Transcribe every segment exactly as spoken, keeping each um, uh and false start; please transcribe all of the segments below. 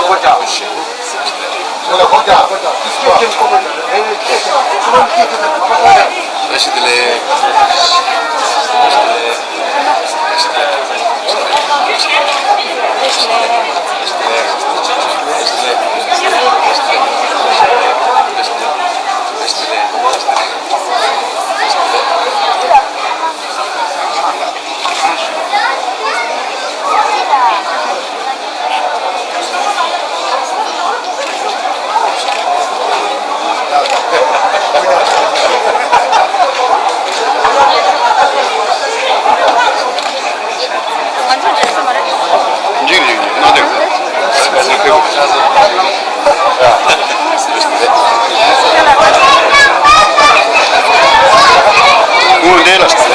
བཀྲ་ཤིས་བདེ་ལེགས། འཇིགས་འཇིགས་ནང་དེ། ཁོང་འདི་ལ།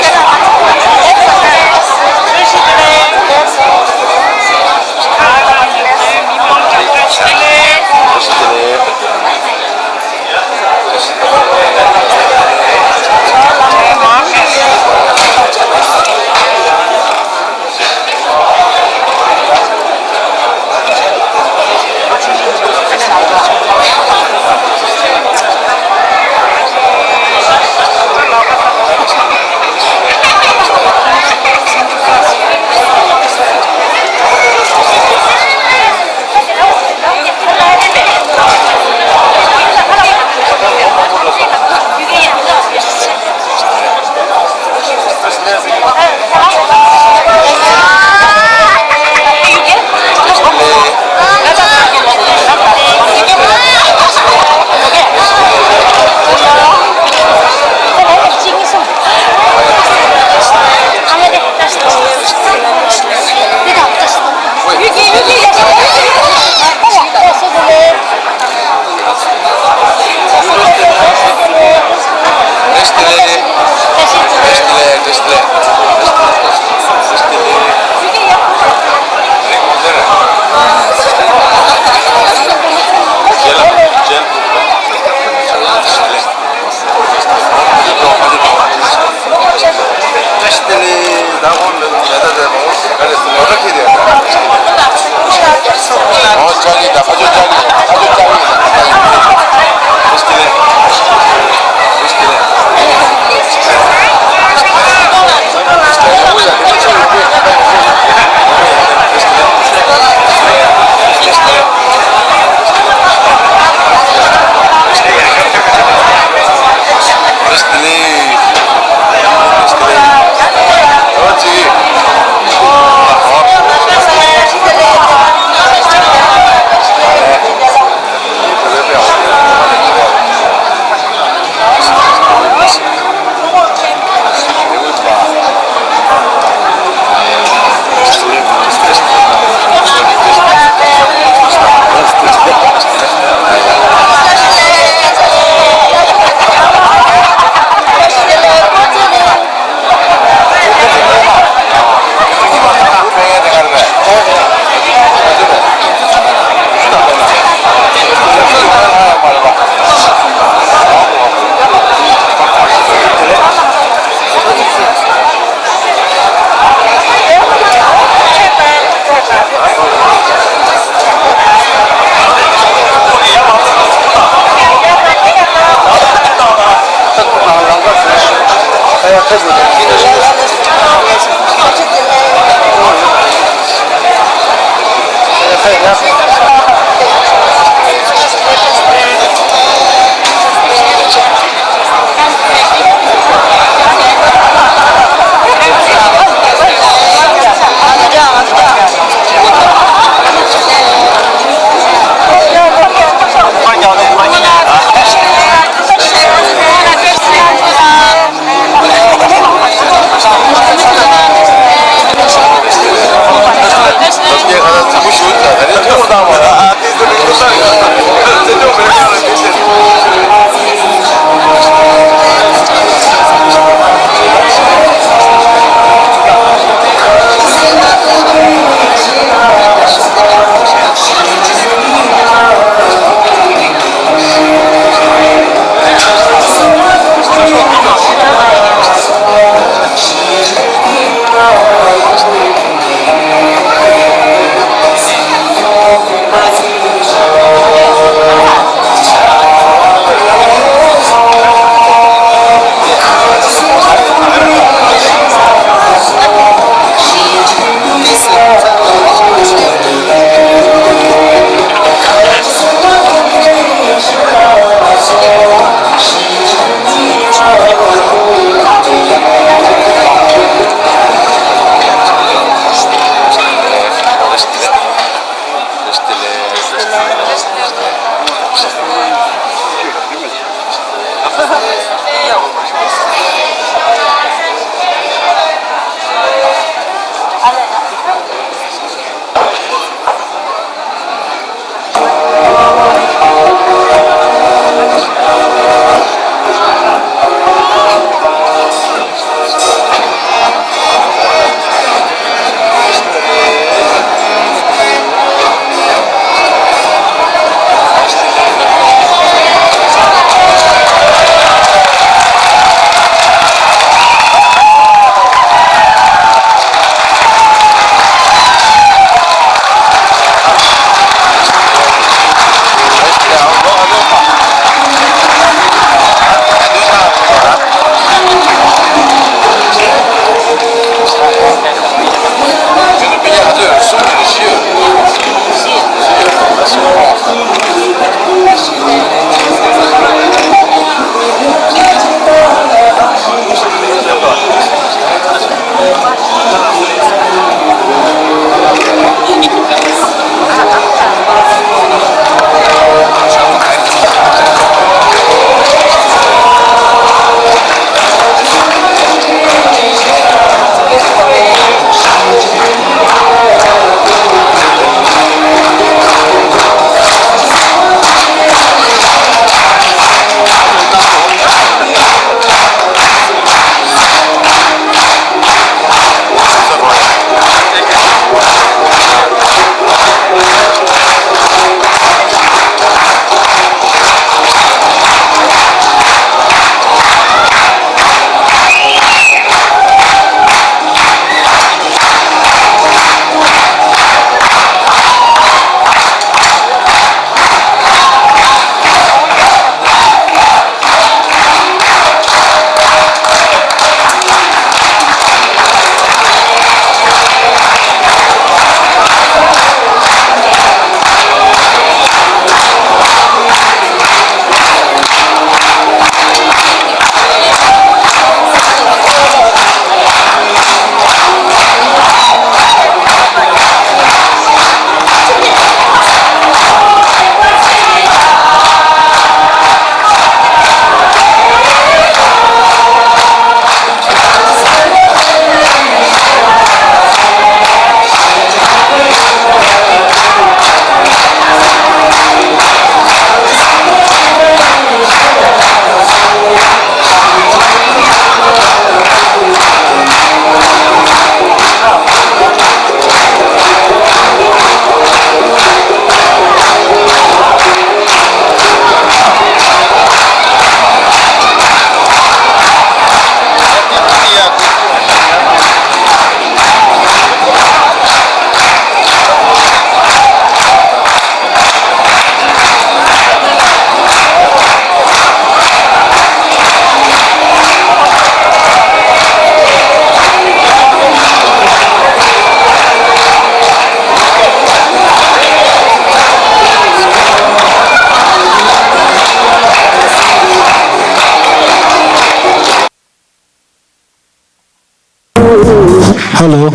ཧ་ལོ།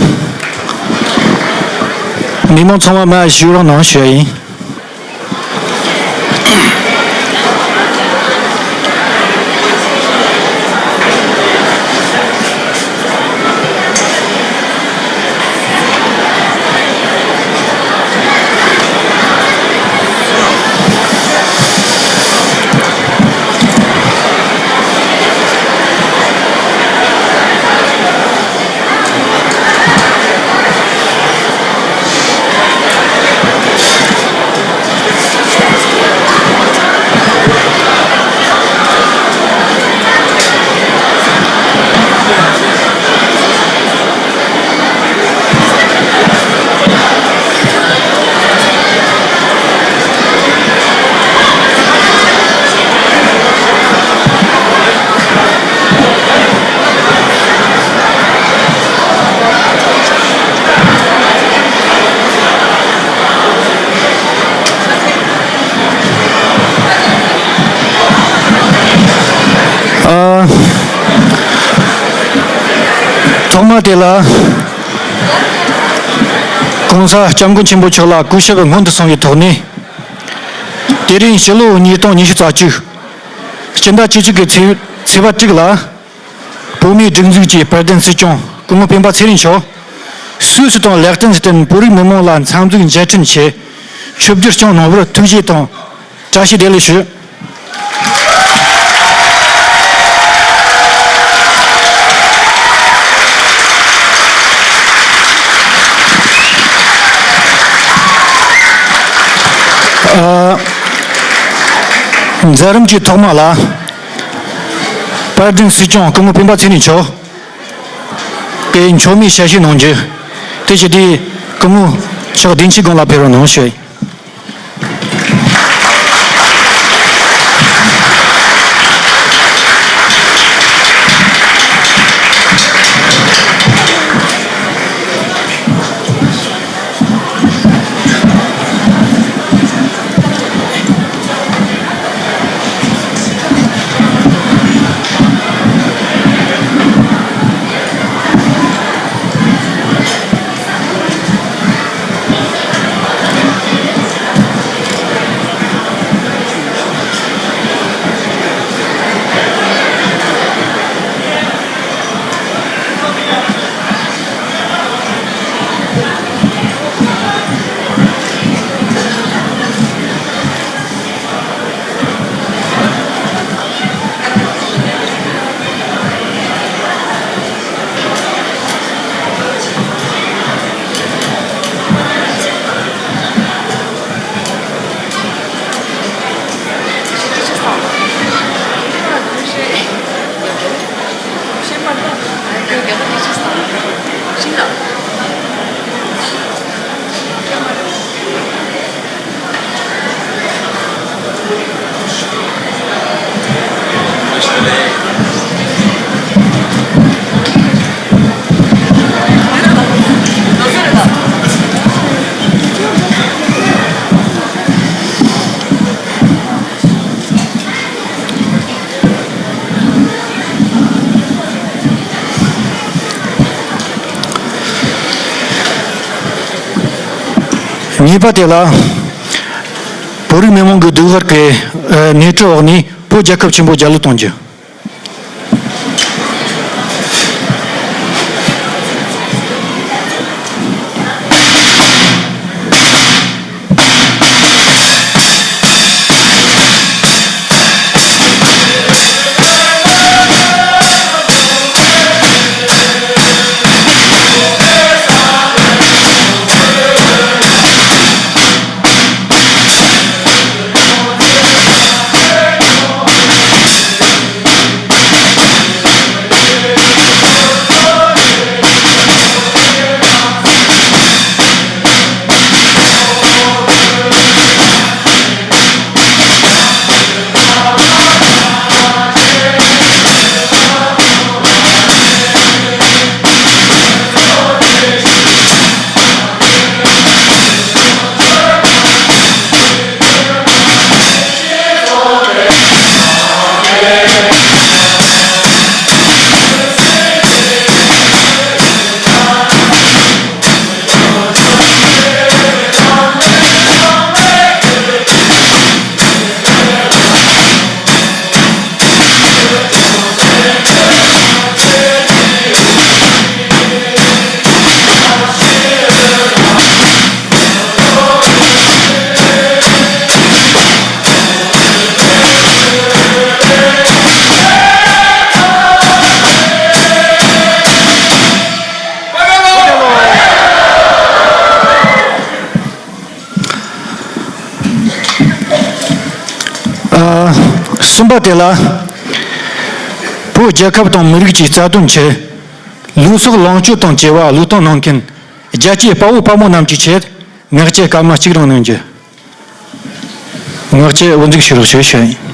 མི་མང་ཚང་མ་མར་བཞུགས་རོགས་གནང་ཞུ་ཡ་ཡིན། ཨ། ཐོག་མ་དེ་ལ། ༸གོང་ས་༸སྐྱབས་མགོན་ཆེན་པོ་མཆོག་ལ་སྐུ་ཞབས་སྔོན་དུ་སོང་བའི་ཐོག་ནས། དེ་རིང་ཕྱི་ལོ་ཉིས་སྟོང་ཉི་ཤུ་རྩ་གཅིག་སྤྱི་ཟླ་བཅུ་གཅིག་གི་ཚེས་ཚེས་པ་དྲུག་ལ། བོད་མིའི་སྒྲིག་འཛུགས་ཀྱི་དཔལ་ལྡན་སྲིད་སྐྱོང་སྐུ་ངོ་སྤེན་པ་ཚེ་རིང་མཆོག་སུད་སི་དང་ལེག་ཏེན་སི་ཏན་བོད་རིགས་མི་མང་ལ་འཚམས་འཛུགས་མཇལ་འཕྲད་ཆེད་ཆིབས་བསྒྱུར་བསྐྱངས་གནང་བར་ཐུགས་རྗེ་དང་བཀྲ་ཤིས་བདེ་ལེགས་ཞུ། ཨ། མཛད་རིམ་གྱི་ཐོག་མ་ལ། དཔལ་ལྡན་སྲིད་སྐྱོང་སྐུ་ངོ་སྤེན་པ་ཚེ་རིང་མཆོག་གིས་མཆོད་མེ་ཞལ་བཞེས་གནང་རྒྱུ། དེ་བཞིན་དུ་སྐུ་ངོ་མཆོག་བདེ་ཆེན་སྒང་ལ་ཕེབས་རོགས་གནང་ཞུ། ངེས་པ་དེ་ལ། བོད་རིགས་མི་མང་གི་སྡུག་བསྔལ་གྱི་ནོར་འཁྲུལ་འོག་ནས་བོད་རྒྱལ་ཁབ་ཆེན་པོ་རྒྱལ་གླུ་གཏོང་རྒྱུ། གསུམ་པ་དེ་ལ། བོད་རྒྱལ་ཁབ་དང་མི་རིགས་ཀྱི་རྩ་དོན་ཆེད། ལུས་སྲོག་ལོངས་སྤྱོད་དང་བཅས་པ་བློས་གཏོང་གནང་མཁན། རྒྱལ་གཅེས་དཔའ་བོ་དཔའ་མོ་རྣམས་ཀྱི་ཆེད། ངག་བཅད་སྐར་མ་གཅིག་རིང་གནང་རྒྱུ། ངག་བཅད་དབུ་འཛུགས་ཞུ་རོགས་ཞུ་ཞུ་ཡིན།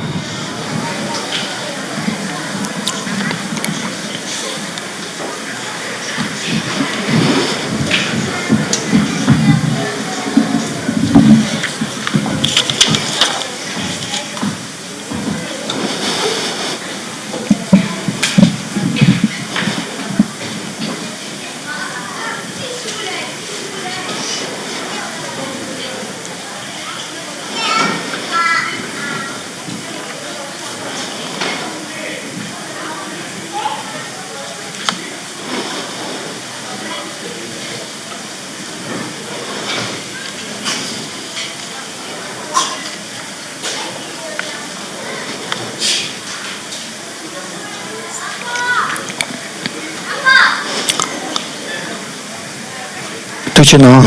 ཐུགས་རྗེ་གནང་།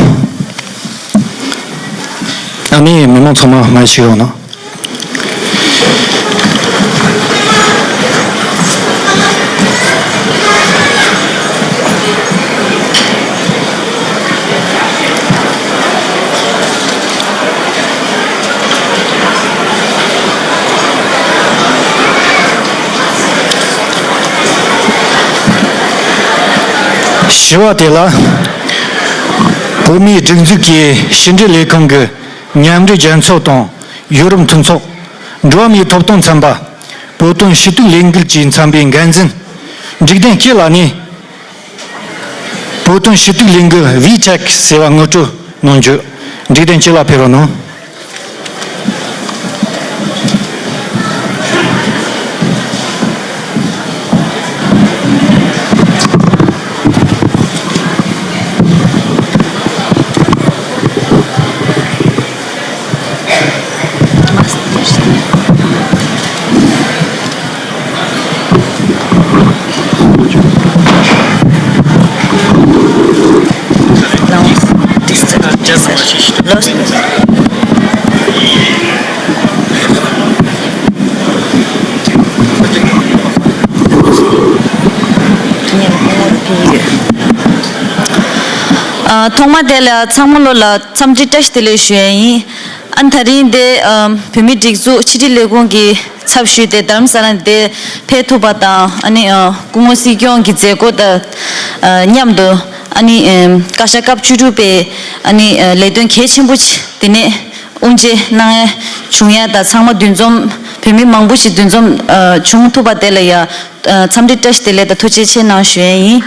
ཨ་ནི་མི་མང་ཚང་མ་མར་ཞིག་ཡོང་ན། བཞི་པ་དེ་ལ། བོད་མིའི་སྒྲིག་འཛུགས་ཀྱི་ཕྱི་འབྲེལ་ལས་ཁང་གི་མཉམ་འབྲེལ་རྒྱལ་ཚོགས་དང་ཡོ་རོབ་མཐུན་ཚོགས། འགྲོ་བ་མིའི་ཐོབ་ཐང་ཚན་པ། བོད་དོན་ཞུ་གཏུག་ལས་འགུལ་བཅས་ཚན་པའི་འགན་འཛིན། འཇིག་རྟེན་སྐྱིད་ལགས་ནས། བོད་དོན་ཞུ་གཏུག་ལས་འགུལ་ཝི་ཊེག་ཟེར་བ་ངོ་སྤྲོད་གནང་རྒྱུ། འཇིག་རྟེན་སྐྱིད་ལགས་ཕེབས་རོགས་གནང་། ཨ། ཐོག་མ་དེ་ལ་ཚང་མ་ལོ་ལ་འཚམས་འདྲི་བཀྲ་ཤིས་བདེ་ལེགས་ཞུ་ཡ་ཡིན། ཨ་ནི་ད་རིང་དེ་ཨ་བོད་མིའི་སྒྲིག་འཛུགས་ཕྱི་དྲིལ་ལས་ཁུངས་ཀྱི་ཚབ་ཞུས་ཏེ་རྡ་རམ་ས་ལ་དེ་ཕེབས་ཐུབ་པ་དང་། ཨ་ནི་ཨ་སྐུ་ངོ་སྲིད་སྐྱོང་གི་མཛད་སྒོ་དང་ཨ་མཉམ་དུ། ཨ་ནི་ཨ་བཀའ་ཤག་སྐབས་བཅུ་དྲུག་པའི་ཨ་ནི་ཨ་ལས་དོན་གལ་ཆེན་པོ་ཅིག་དེ་ནས་དབུ་འབྱེད་གནང་ཡ་བྱུང་ཡ་དང་། ཚང་མ་འདུ་འཛོམས། བོད་མི་མང་པོ་ཞིག་འདུ་འཛོམས་ཨ་བྱུང་ཐུབ་པ་དེ་ལ་ཡ། ཨ། འཚམས་འདྲི་བཀྲ་ཤིས་བདེ་ལེགས་དང་ཐུགས་རྗེ་ཆེ་གནང་ཞུ་ཡས་ཡིན།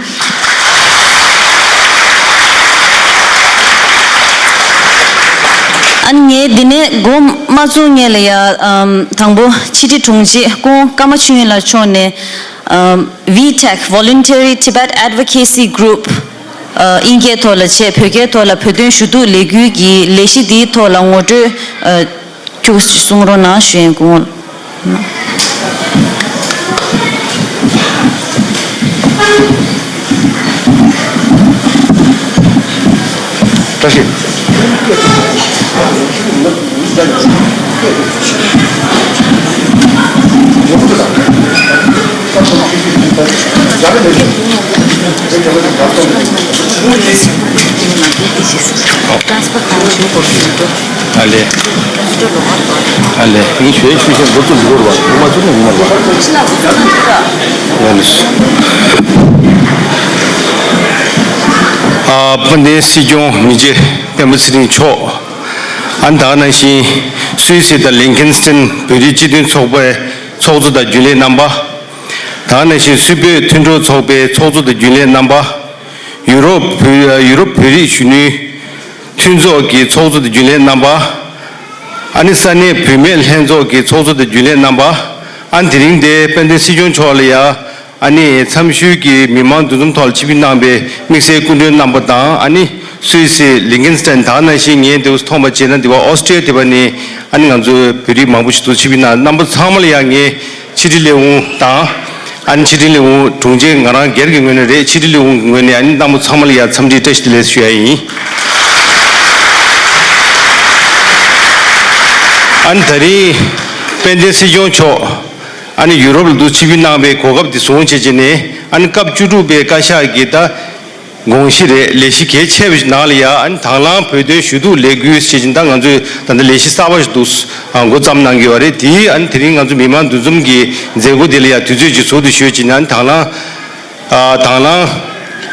ཨ་ནི་ངས་འདི་ནས་འགོ་མ་བཙུགས་སྔོན་ལ་ཡ། ཨམ། དང་པོ་ཕྱི་དྲིལ་དྲུང་ཆེ་སྐུ་ངོ་ཀརྨ་ཆོས་དབྱིངས་ལགས་མཆོག་ནས། ཨམ། ཝི་ཊེག Voluntary Tibet Advocacy Group ཨ། དབྱིན་སྐད་ཐོག་ལ་བྱས། བོད་སྐད་ཐོག་ལ་བོད་དོན་ཞུ་གཏུག་ལས་འགུལ་གྱི་ལས་གཞི་འདིའི་ཐོག་ལ་ངོ་སྤྲོད་ཨ། ཁྱུག་གསུང་རོགས་གནང་ཞུ་ཡས་སྐུ་ངོ། བཀྲ་ཤིས། ཨ་ལེ། ཨ་ལེ། ངས་ཞུ་ཡས་ཞུ་བཞིན་འགོ་བཙུགས་འགྲོ་བར་འགོ་མ་བཙུགས་ན་ཡོང་མ་རེད་པ། ཡང་ནས། ཨ། དཔལ་ལྡན་སྲིད་སྐྱོང་མི་རྗེ་སྤེན་པ་ཚེ་རིང་མཆོག་ཨ་ནི་ད་ག་ནང་བཞིན་སུད་སི་དང་ལིང་ཁེན་སི་ཐན་བོད་རིགས་སྤྱི་མཐུན་ཚོགས་པའི་ཚོགས་གཙོ་དང་རྒྱུན་ལས་རྣམ་པ། ད་ག་ནང་བཞིན་སུད་བོད་མཐུན་གྲོགས་ཚོགས་པའི་ཚོགས་གཙོ་དང་རྒྱུན་ལས་རྣམ་པ། ཡུ་རོབ་བོད། ཡུ་རོབ་བོད་རིགས་གཞོན་ནུའི་མཐུན་ཚོགས་ཀྱི་ཚོགས་གཙོ་དང་རྒྱུན་ལས་རྣམ་པ། ཨ་ནི་ས་གནས་བུད་མེད་ལྷན་ཚོགས་ཀྱི་ཚོགས་གཙོ་དང་རྒྱུན་ལས་རྣམ་པ། ཨ་ནི་དེ་རིང་འདིར་དཔལ་ལྡན་སྲིད་སྐྱོང་མཆོག་ལ་ཡ། ཨ་ནི་འཚམས་ཞུས་ཀྱི་མི་མང་འདུ་འཛོམས་ཐོག་ལ་ཆིབས་བསྒྱུར་གནང་བའི་དམིགས་བསལ་སྐུ་མགྲོན་རྣམ་པ་དང་། ཨ་ནི་སུད་སི་ལིང་ཁེན་སི་ཐན། ད་ག་ནང་བཞིན་ངས་འདིར་མཐོང་བ་བྱས་ན་འདི་བ་ཨོ་སི་ཀྲི་ཡ་དེ་བ་ནས། ཨ་ནི་ང་ཚོ་བོད་རིགས་མང་པོ་ཞིག་འདུག་ཆིབས་བསྒྱུར་གནང་། རྣམ་པ་ཚང་མ་ལ་ཡ་ངས་ཕྱི་དྲིལ་ལས་ཁུངས་དང་། ཨ་ནི་ཕྱི་དྲིལ་ལས་ཁུངས་དྲུང་ཆེ་ང་རང་སྒེར་གྱི་ངོས་ནས་རེད། ཕྱི་དྲིལ་ལས་ཁུངས་ཀྱི་ངོས་ནས། ཨ་ནི་རྣམ་པ་ཚང་མ་ལ་ཡ་འཚམས་འདྲི་བཀྲ་ཤིས་བདེ་ལེགས་ཞུ་ཡ་ཡིན། ཨ་ནི་ད་རིང་ དཔལ་ལྡན་སྲིད་སྐྱོང་མཆོག་ཨ་ནི་ཡུ་རོབ་ལ་འདུག་ཆིབས་བསྒྱུར་གནང་བའི་གོ་སྐབས་དེ་བཟུང་བྱས་བྱས་ནས། ཨ་ནི་སྐབས་བཅུ་དྲུག་པའི་བཀའ་ཤག་གི་ད་དགོངས་གཞི་རེད། ལས་གཞི་གལ་ཆེ་བའི་ནང་ལ་ཡ། ཨ་ནི་དང་བླངས་བོད་དོན་ཞུ་གཏུག་ལས་འགུལ་ཞེས་བྱས་ནས། ད་ང་ཚོས་ད་ལྟ་ལས་གཞི་གསར་པ་ཞིག་འདུག་ཨ། འགོ་བརྩམས་གནང་གི་ཡོད་རེད། དེ་ཨ་ནི་དེ་རིང་ང་ཚོ་མི་མང་འདུ་འཛོམས་ཀྱི་མཛད་སྒོ་དེ་ལ་ཡ་དུས་ཚོད་ཅིག་ཟུར་དུ་ཞུས་བྱས་ནས། ཨ་ནི་དང་བླངས། ཨ། དང་བླངས་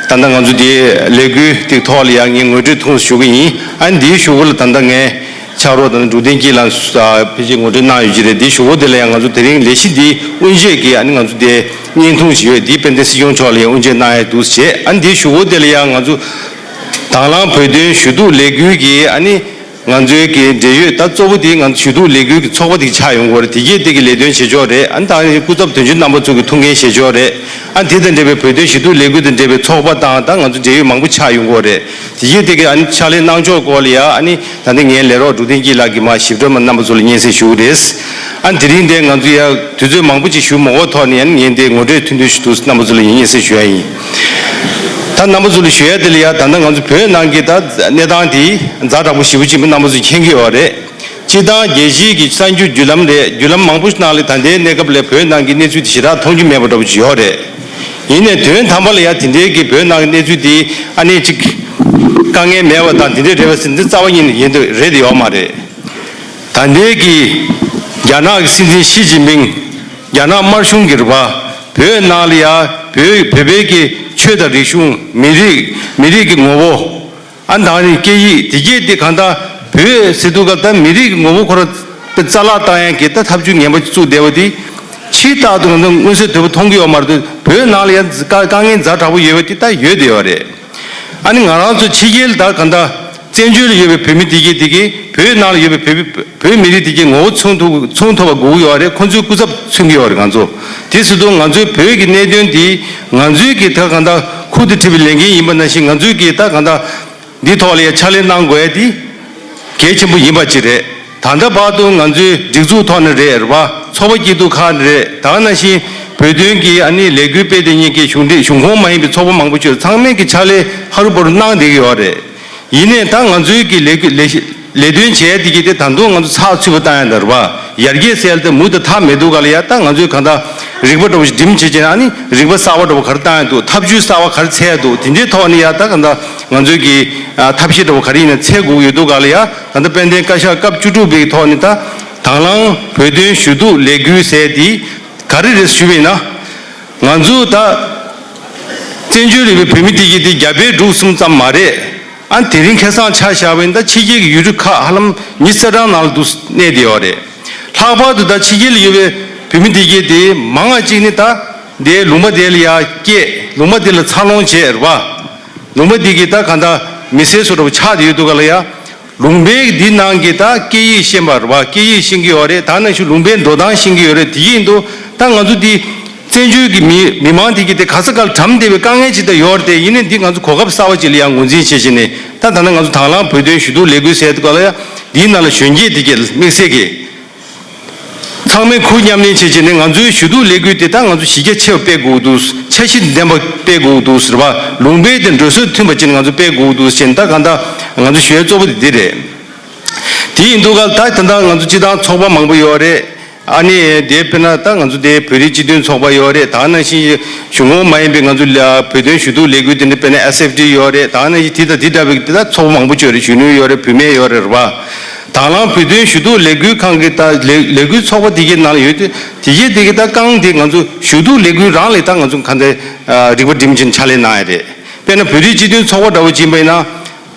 ད་ལྟ་ང་ཚོ་དེའི་ལས་འགུལ་དེའི་ཐོག་ལ་ཡང་ངས་ངོ་སྤྲོད་ཐུང་ཞུ་གི་ཡིན། ཨ་ནི་དེའི་གཞུག་གུ་ལ་ད་ལྟ་ངའི་ཕྱག་རོགས་དང་འབྲུག་བསྟན་སྐྱིད་ལགས། ཨ། ཕལ་ཆེར་ངོ་སྤྲོད་གནང་ཡོད་ཀྱི་རེད། དེའི་གཞུག་གུ་དེ་ལ་ཡང་ང་ཚོ་དེ་རིང་ལས་གཞི་འདིའི་དབུ་འབྱེད་ཀྱི། ཨ་ནི་ང་ཚོ་དེ་བརྙན་ཐུང་ཞིག་ཡོད། དེ་དཔལ་ལྡན་སྲིད་སྐྱོང་མཆོག་ལ་ཡང་དབུ་འབྱེད་གནང་ཡ་འདུག་བྱས། ཨ་ནི་དེའི་གཞུག་གུ་དེ་ལ་ཡང་ང་ཚོ་དང་བླངས་བོད་དོན་ཞུ་གཏུག་ལས་འགུལ་གྱི། ཨ་ནི་ང་ཚོའི་གི་འབྲེལ་ཡོད་ད་གཙོ་བོ་དེ་ང་ཚོ་ཞུ་གཏུག་ལས་འགུལ་གྱི་ཚོགས་པ་དེ་ཆགས་ཡོང་གི་ཡོད་རེད། དེ་གས་དེ་གི་ལས་དོན་བྱེད་ཕྱོགས་རེད། ཨ་ནི་ད་སྐུ་ཚབ་དོན་གཅོད་རྣམ་པ་ཚོ་གི་ཐུགས་འགན་བཞེས་ཕྱོགས་རེད། ཨ་ནི་དེ་དང་འབྲེལ་བའི་བོད་དོན་ཞུ་གཏུག་ལས་འགུལ་དང་འབྲེལ་བའི་ཚོགས་པ་དང་ད་ང་ཚོ་འབྲེལ་ཡོད་མང་པོ་ཆགས་ཡོང་གི་ཡོད་རེད། དེ་གས་དེ་གི་ཨ་ནི་ཕྱག་ལས་གནང་ཕྱོགས་སྐོར་ལ་ཡ། ཨ་ནི་ད་ལྟ་ངའི་ལས་རོགས་འབྲུག་བསྟན་སྐྱིད་ལགས་ཀྱིས་མར་ཞིབ་ཕྲ་མར་རྣམ་པ་ཚོ་ལ་སྙན་སེང་ཞུ་གི་རེད། ཨ་ནི་དེ་རིང་དེ་ང་ཚོ་ཡ་དུས་ཚོད་མང་པོ་ཅིག་ཞུ་མ་དགོས་ཐོག་ནས། ཨ་ནི་ངས་འདི་ངོ་སྤྲོད་ཐུང་ཐུང་ཞིག་འདུག་རྣམ་པ་ཚོ་ལ་ཡང་སྙན་སེང་ཞུ་ཡ་ཡིན། ད་རྣམ་པ་ཚོ་ལ་ཞུ་ཡ་དེ་ལ་ཡ། ད་ལྟ་ང་ཚོ་བོད་ནང་གི་ད་གནས་སྟངས་དེ་ཛ་དྲག་པོ་ཞེ་པོ་ཅིག་རྣམ་པ་ཚོས་མཁྱེན་གྱི་ཡོད་རེད། སྤྱིར་བཏང་རྒྱལ་སྤྱིའི་གི་གསར་འགྱུར་བརྒྱུད་ལམ་རེད། བརྒྱུད་ལམ་མང་པོ་ཞིག་ནང་ལ་ད་ལྟའི་གནས་སྐབས་ལ་བོད་ནང་གི་གནས་ཚུལ་དེ་ཞེ་དྲག་མཐོང་རྒྱུ་མེད་པ་འདྲ་པོ་ཅིག་ཡོད་རེད། ཡིན་ནའི་དོན་དམ་པ་ལ་ཡ་དེ་འདྲའི་གི་བོད་ནང་གི་གནས་ཚུལ་དེ་ཨ་ནི་ཅིག་དཀའ་ངལ་མེད་པ་དང་དེ་འདྲའི་རེད་པ་ཟེར་འདི་རྩ་བ་ཉིད་ནས་ཡིན་འདོད་རེད་དེ་ཡོད་མ་རེད། ད་ལྟའི་གི་རྒྱ་ནག་གི་སྲིད་འཛིན་ཞི་ཅིན་ཕིང་། རྒྱ་ནག་དམར་གཞུང་གི་རེད་པ། བོད་ནང་ལ་ཡ་བོད་བོད་པའི་གི་ཆོས་དང་རིག་གཞུང་། མི་རིགས་མི་རིགས་ཀྱི་ངོ་བོ། ཨ་ནི་ད་ནི་སྐད་ཡིག་དེ་གས་དེ་གང་ལྟར་བོད་ཟེར་དུས་ག་ད་མི་རིགས་ཀྱི་ངོ་བོ་ཁོ་རང་རྩ་བརླག་བཏང་ཡ་གི་ད་ཐབས་ཇུས་ངན་པ་ཅིག་བཙུགས་བསྡད་པ་དེ་ཕྱི་ལྟར་དུ་ང་ཚོ་མངོན་གསལ་དོད་པོ་མཐོང་གི་ཡོད་མ་རེད། བོད་ནང་ལ་ཡ་དཀའ་དཀའ་ངལ་ཛ་དྲག་པོ་ཡོད་པ་དེ་ད་ཡོད་བསྡད་ཡོད་རེད། ཨ་ནི་ང་རང་ཚོ་ཕྱི་རྒྱལ་ད་གང་ལྟར་བཙན་བྱོལ་ལ་ཡོད་པའི་བོད་མི་དེ་གས་དེ་གས། བོད་ནང་ལ་ཡོད་པའི་བོད་བོད་མི་རིགས་དེ་གས་ངོ་བོ་མཚོན་ཐུབ་མཚོན་ཐུབ་པ་དགོས་ཀྱི་ཡོད་རེད། ཁོ་ཚོའི་སྐུ་ཚབ་མཚོན་གྱི་ཡོད་རེད་ང་ཚོ། དེ་ཟེར་དུས་ང་ཚོའི་བོད་ཀྱི་གནད་དོན་དེ་ང་ཚོའི་གི་ད་གང་ལྟར་ཁུར་དུ་ཁྲིད་པའི་ལས་འགན་ཡིན་པ་ནང་བཞིན། ང་ཚོའི་གི་ད་གང་ལྟར་འདི་ཐོག་ལ་ཡ་ཕྱག་ལས་གནང་དགོས་ཡ་དེ་གལ་ཆེན་པོ་ཡིན་པ་ཅིག་རེད། ད་ལྟ་བར་དུ་ང་ཚོའི་སྒྲིག་འཛུགས་ཐོག་ནས་རེད་རེད་པ། ཚོགས་པ་སྐྱིད་སྡུག་ཁག་ནས་རེད། ད་ག་ནང་བཞིན་བོད་དོན་གྱི་ཨ་ནི་ལས་འགུལ་སྤེལ་བསྡད་མཁན་གྱི་གཞུང་འབྲེལ་གཞུང་ཁོངས་མ་ཡིན་པའི་ཚོགས་པ་མང་པོ་ཅིག་ཚང་མས་ཀྱི་ཕྱག་ལས་ཧ་རུ་བ་རུ་གནང་བསྡད་ཀྱི་ཡོད་རེད། ཡིན་ནའི་ད་ང་ཚོའི་གི་ལས་ལས་ལས་དོན་བྱས་དེ་གི་དེ་ད་དུང་ང་ཚོ་ཚགས་ཚུད་པོ་བཏང་ཡ་ད་རེད་པ། ཡར་རྒྱས་ཟེར་ཡ་དེ་མུ་མཐུད་མཐའ་མེད་འདུག་ག་ལ་ཡ། ད་ང་ཚོའི་གང་ལྟར་རིག་པ་འདྲ་པོ་ཞིག་སྒྲིམ་བྱེད་ཀྱི་ན། ཨ་ནི་རིག་པ་གསར་པ་འདྲ་པོ་ག་རེ་བཏང་ཡ་འདུག་ཐབས་ཇུས་གསར་པ་ག་རེ་འཚོལ་ཡ་འདུག་དེ་འདྲའི་ཐོག་ནས་ཡ་ད་གང་ལྟར་ང་ཚོའི་གི་ཨ་ཐབས་ཤེས་འདྲ་པོ་ག་རེ་ཡིན་ན་འཚོལ་དགོས་ཀྱི་ཡོད་འདུག་ག་ལ་ཡ། ད་ལྟ་དཔལ་ལྡན་བཀའ་ཤག་སྐབས་བཅུ་དྲུག་པའི་ཐོག་ནས་ད་དང་བླངས་བོད་དོན་ཞུ་གཏུག་ལས་འགུལ་ཟེར་དེ་ག་རེ་རེད་ཞུས་པ་ཡིན་ན། ང་ཚོ་ད་བཙན་བྱོལ་རིག་པའི་བོད་མི་དེ་གི་དེ་རྒྱ་བལ་འབྲུག་གསུམ་ཙམ་མ་རེད། ཨ་དེ་རིང་ཁ་སང་ཆ་བཞག་པ་ཡིན་ན་ད་ཕྱི་རྒྱལ་གྱི་ཡུལ་གྲུ་ཁག་ཧ་ལམ་ཉི་ཤུ་རྩ་གྲངས་ནང་ལ་འདུག་གནས་བསྡད་ཡོད་རེད། ལྷག་པར་དུ་ད་ཕྱི་རྒྱལ་ལ་ཡོད་པའི་བོད་མི་དེ་གའི་དེ་མང་བ་ཅིག་ནི་ད་དེ་ལུང་པ་དེ་ལ་ཡ་སྐྱེས། ལུང་པ་དེ་ལ་འཚར་ལོངས་བྱས་རེད་པ། ལུང་པ་དེ་གི་ད་གང་ལྟར་མི་སེར་བཟོ་འདྲ་པོ་ཆགས་བསྡད་ཡོད་འདུག་ག་ལ་ཡ། ལུང་པའི་འདི་ནང་གི་ད་སྐད་ཡིག་ཤེས་པ་རེད་པ། སྐད་ཡིག་ཤེས་ཀྱི་ཡོད་རེད། ད་ནང་བཞིན་ལུང་པའི་འགྲོ་སྟངས་ཤེས་ཀྱི་ཡོད་རེད། དེ་ཡིན་དུས་ད་ང་ཚོ་འདི་བཙན་བྱོལ་གྱི་མི་མི་མང་དེ་གི་དེ་ག་ས་ག་ལ་གྲམ་བསྡད་པའི་དཀའ་ངལ་ཅིག་ད་ཡོད་རེད་དེ། ཡིན་ནའི་འདི་ང་ཚོ་གོ་སྐབས་གསར་པ་ཅིག་ལ་ཡང་ངོས་འཛིན་བྱེད་བྱས་ནས། ད་ད་ནང་ང་ཚོ་དང་བླངས་བོད་དོན་ཞུ་གཏུག་ལས་འགུལ་ཟེར་དུས་ག་ལ་ཡ་འདིའི་ནང་ལ་གཞོན་སྐྱེས་དེ་གི་དམིགས་བསལ་གྱི་ཚང་མས་ཁུར་མཉམ་ལེན་བྱེད་བྱས་ནས། ང་ཚོའི་ཞུ་གཏུག་ལས་འགུལ་དེ་ད་ང་ཚོ་གཞི་རྒྱ་ཆེ་བ་སྤེལ་དགོས་འདུག་འཆར་གཞི་ལྡན་པ་སྤེལ་དགོས་འདུག་ཟེར་བ། ལུང་པའི་དེ་འགྲོ་སྲོལ་མཐུན་པ་ཅིག་ང་ཚོ་སྤེལ་དགོས་འདུག་ཟེར་ནས། ད་གང་ལྟར་ང་ཚོ་ཞུ་ཡ་གཙོ་བོ་དེ་འདི་རེད། དེ་ཡིན་དུས་ག་ད་ད་ལྟ་ང་ཚོ་སྤྱི་བཏང་ཚོགས་པ་མང་པོ་ཡོད་རེད། ཨ་ནི་དེ་དཔེར་ན་ད་ང་ཚོ་དེ་བོད་རིགས་སྤྱི་མཐུན་ཚོགས་པ་ཡོད་རེད། ད་ནང་བཞིན་གཞུང་ཁོངས་མ་ཡིན་པའི་ང་ཚོ་ལ་བོད་དོན་ཞུ་གཏུག་ལས་འགུལ་དེ་འདྲ། དཔེར་ན་ཨེས་ཨེཕ་ཌི་ཡོད་རེད། ད་ནང་བཞིན་དེ་དང་དེ་འདྲ་བའི་དེ་ད་ཚོགས་པ་མང་པོ་ཅིག་ཡོད་རེད། གཞོན་ནུ་ཡོད་རེད། བུད་མེད་ཡོད་རེད། རེད་པ། དང་བླངས་བོད་དོན་ཞུ་གཏུག་ལས་འགུལ་ཁང་གི་ད་ལས་ལས་འགུལ་ཚོགས་པ་དེ་གའི་ནང་ལ་ཡོད་དུས། དེ་གའི་དེ་གའི་ད་རྐང་དེ་ང་ཚོ་ཞུ་གཏུག་ལས་འགུལ་རང་ལས་ད་ང་ཚོ་གང་ལྟར་རིག་པ་སྒྲིམ་བྱས་ནས་ཕྱག་ལས་གནང་ཡ་རེད། དཔེར་ན་བོད་རིགས་སྤྱི་མཐུན་ཚོགས་པ་འདྲ་བོ་ཅིག་ཡིན་པ་ཡིན་ན།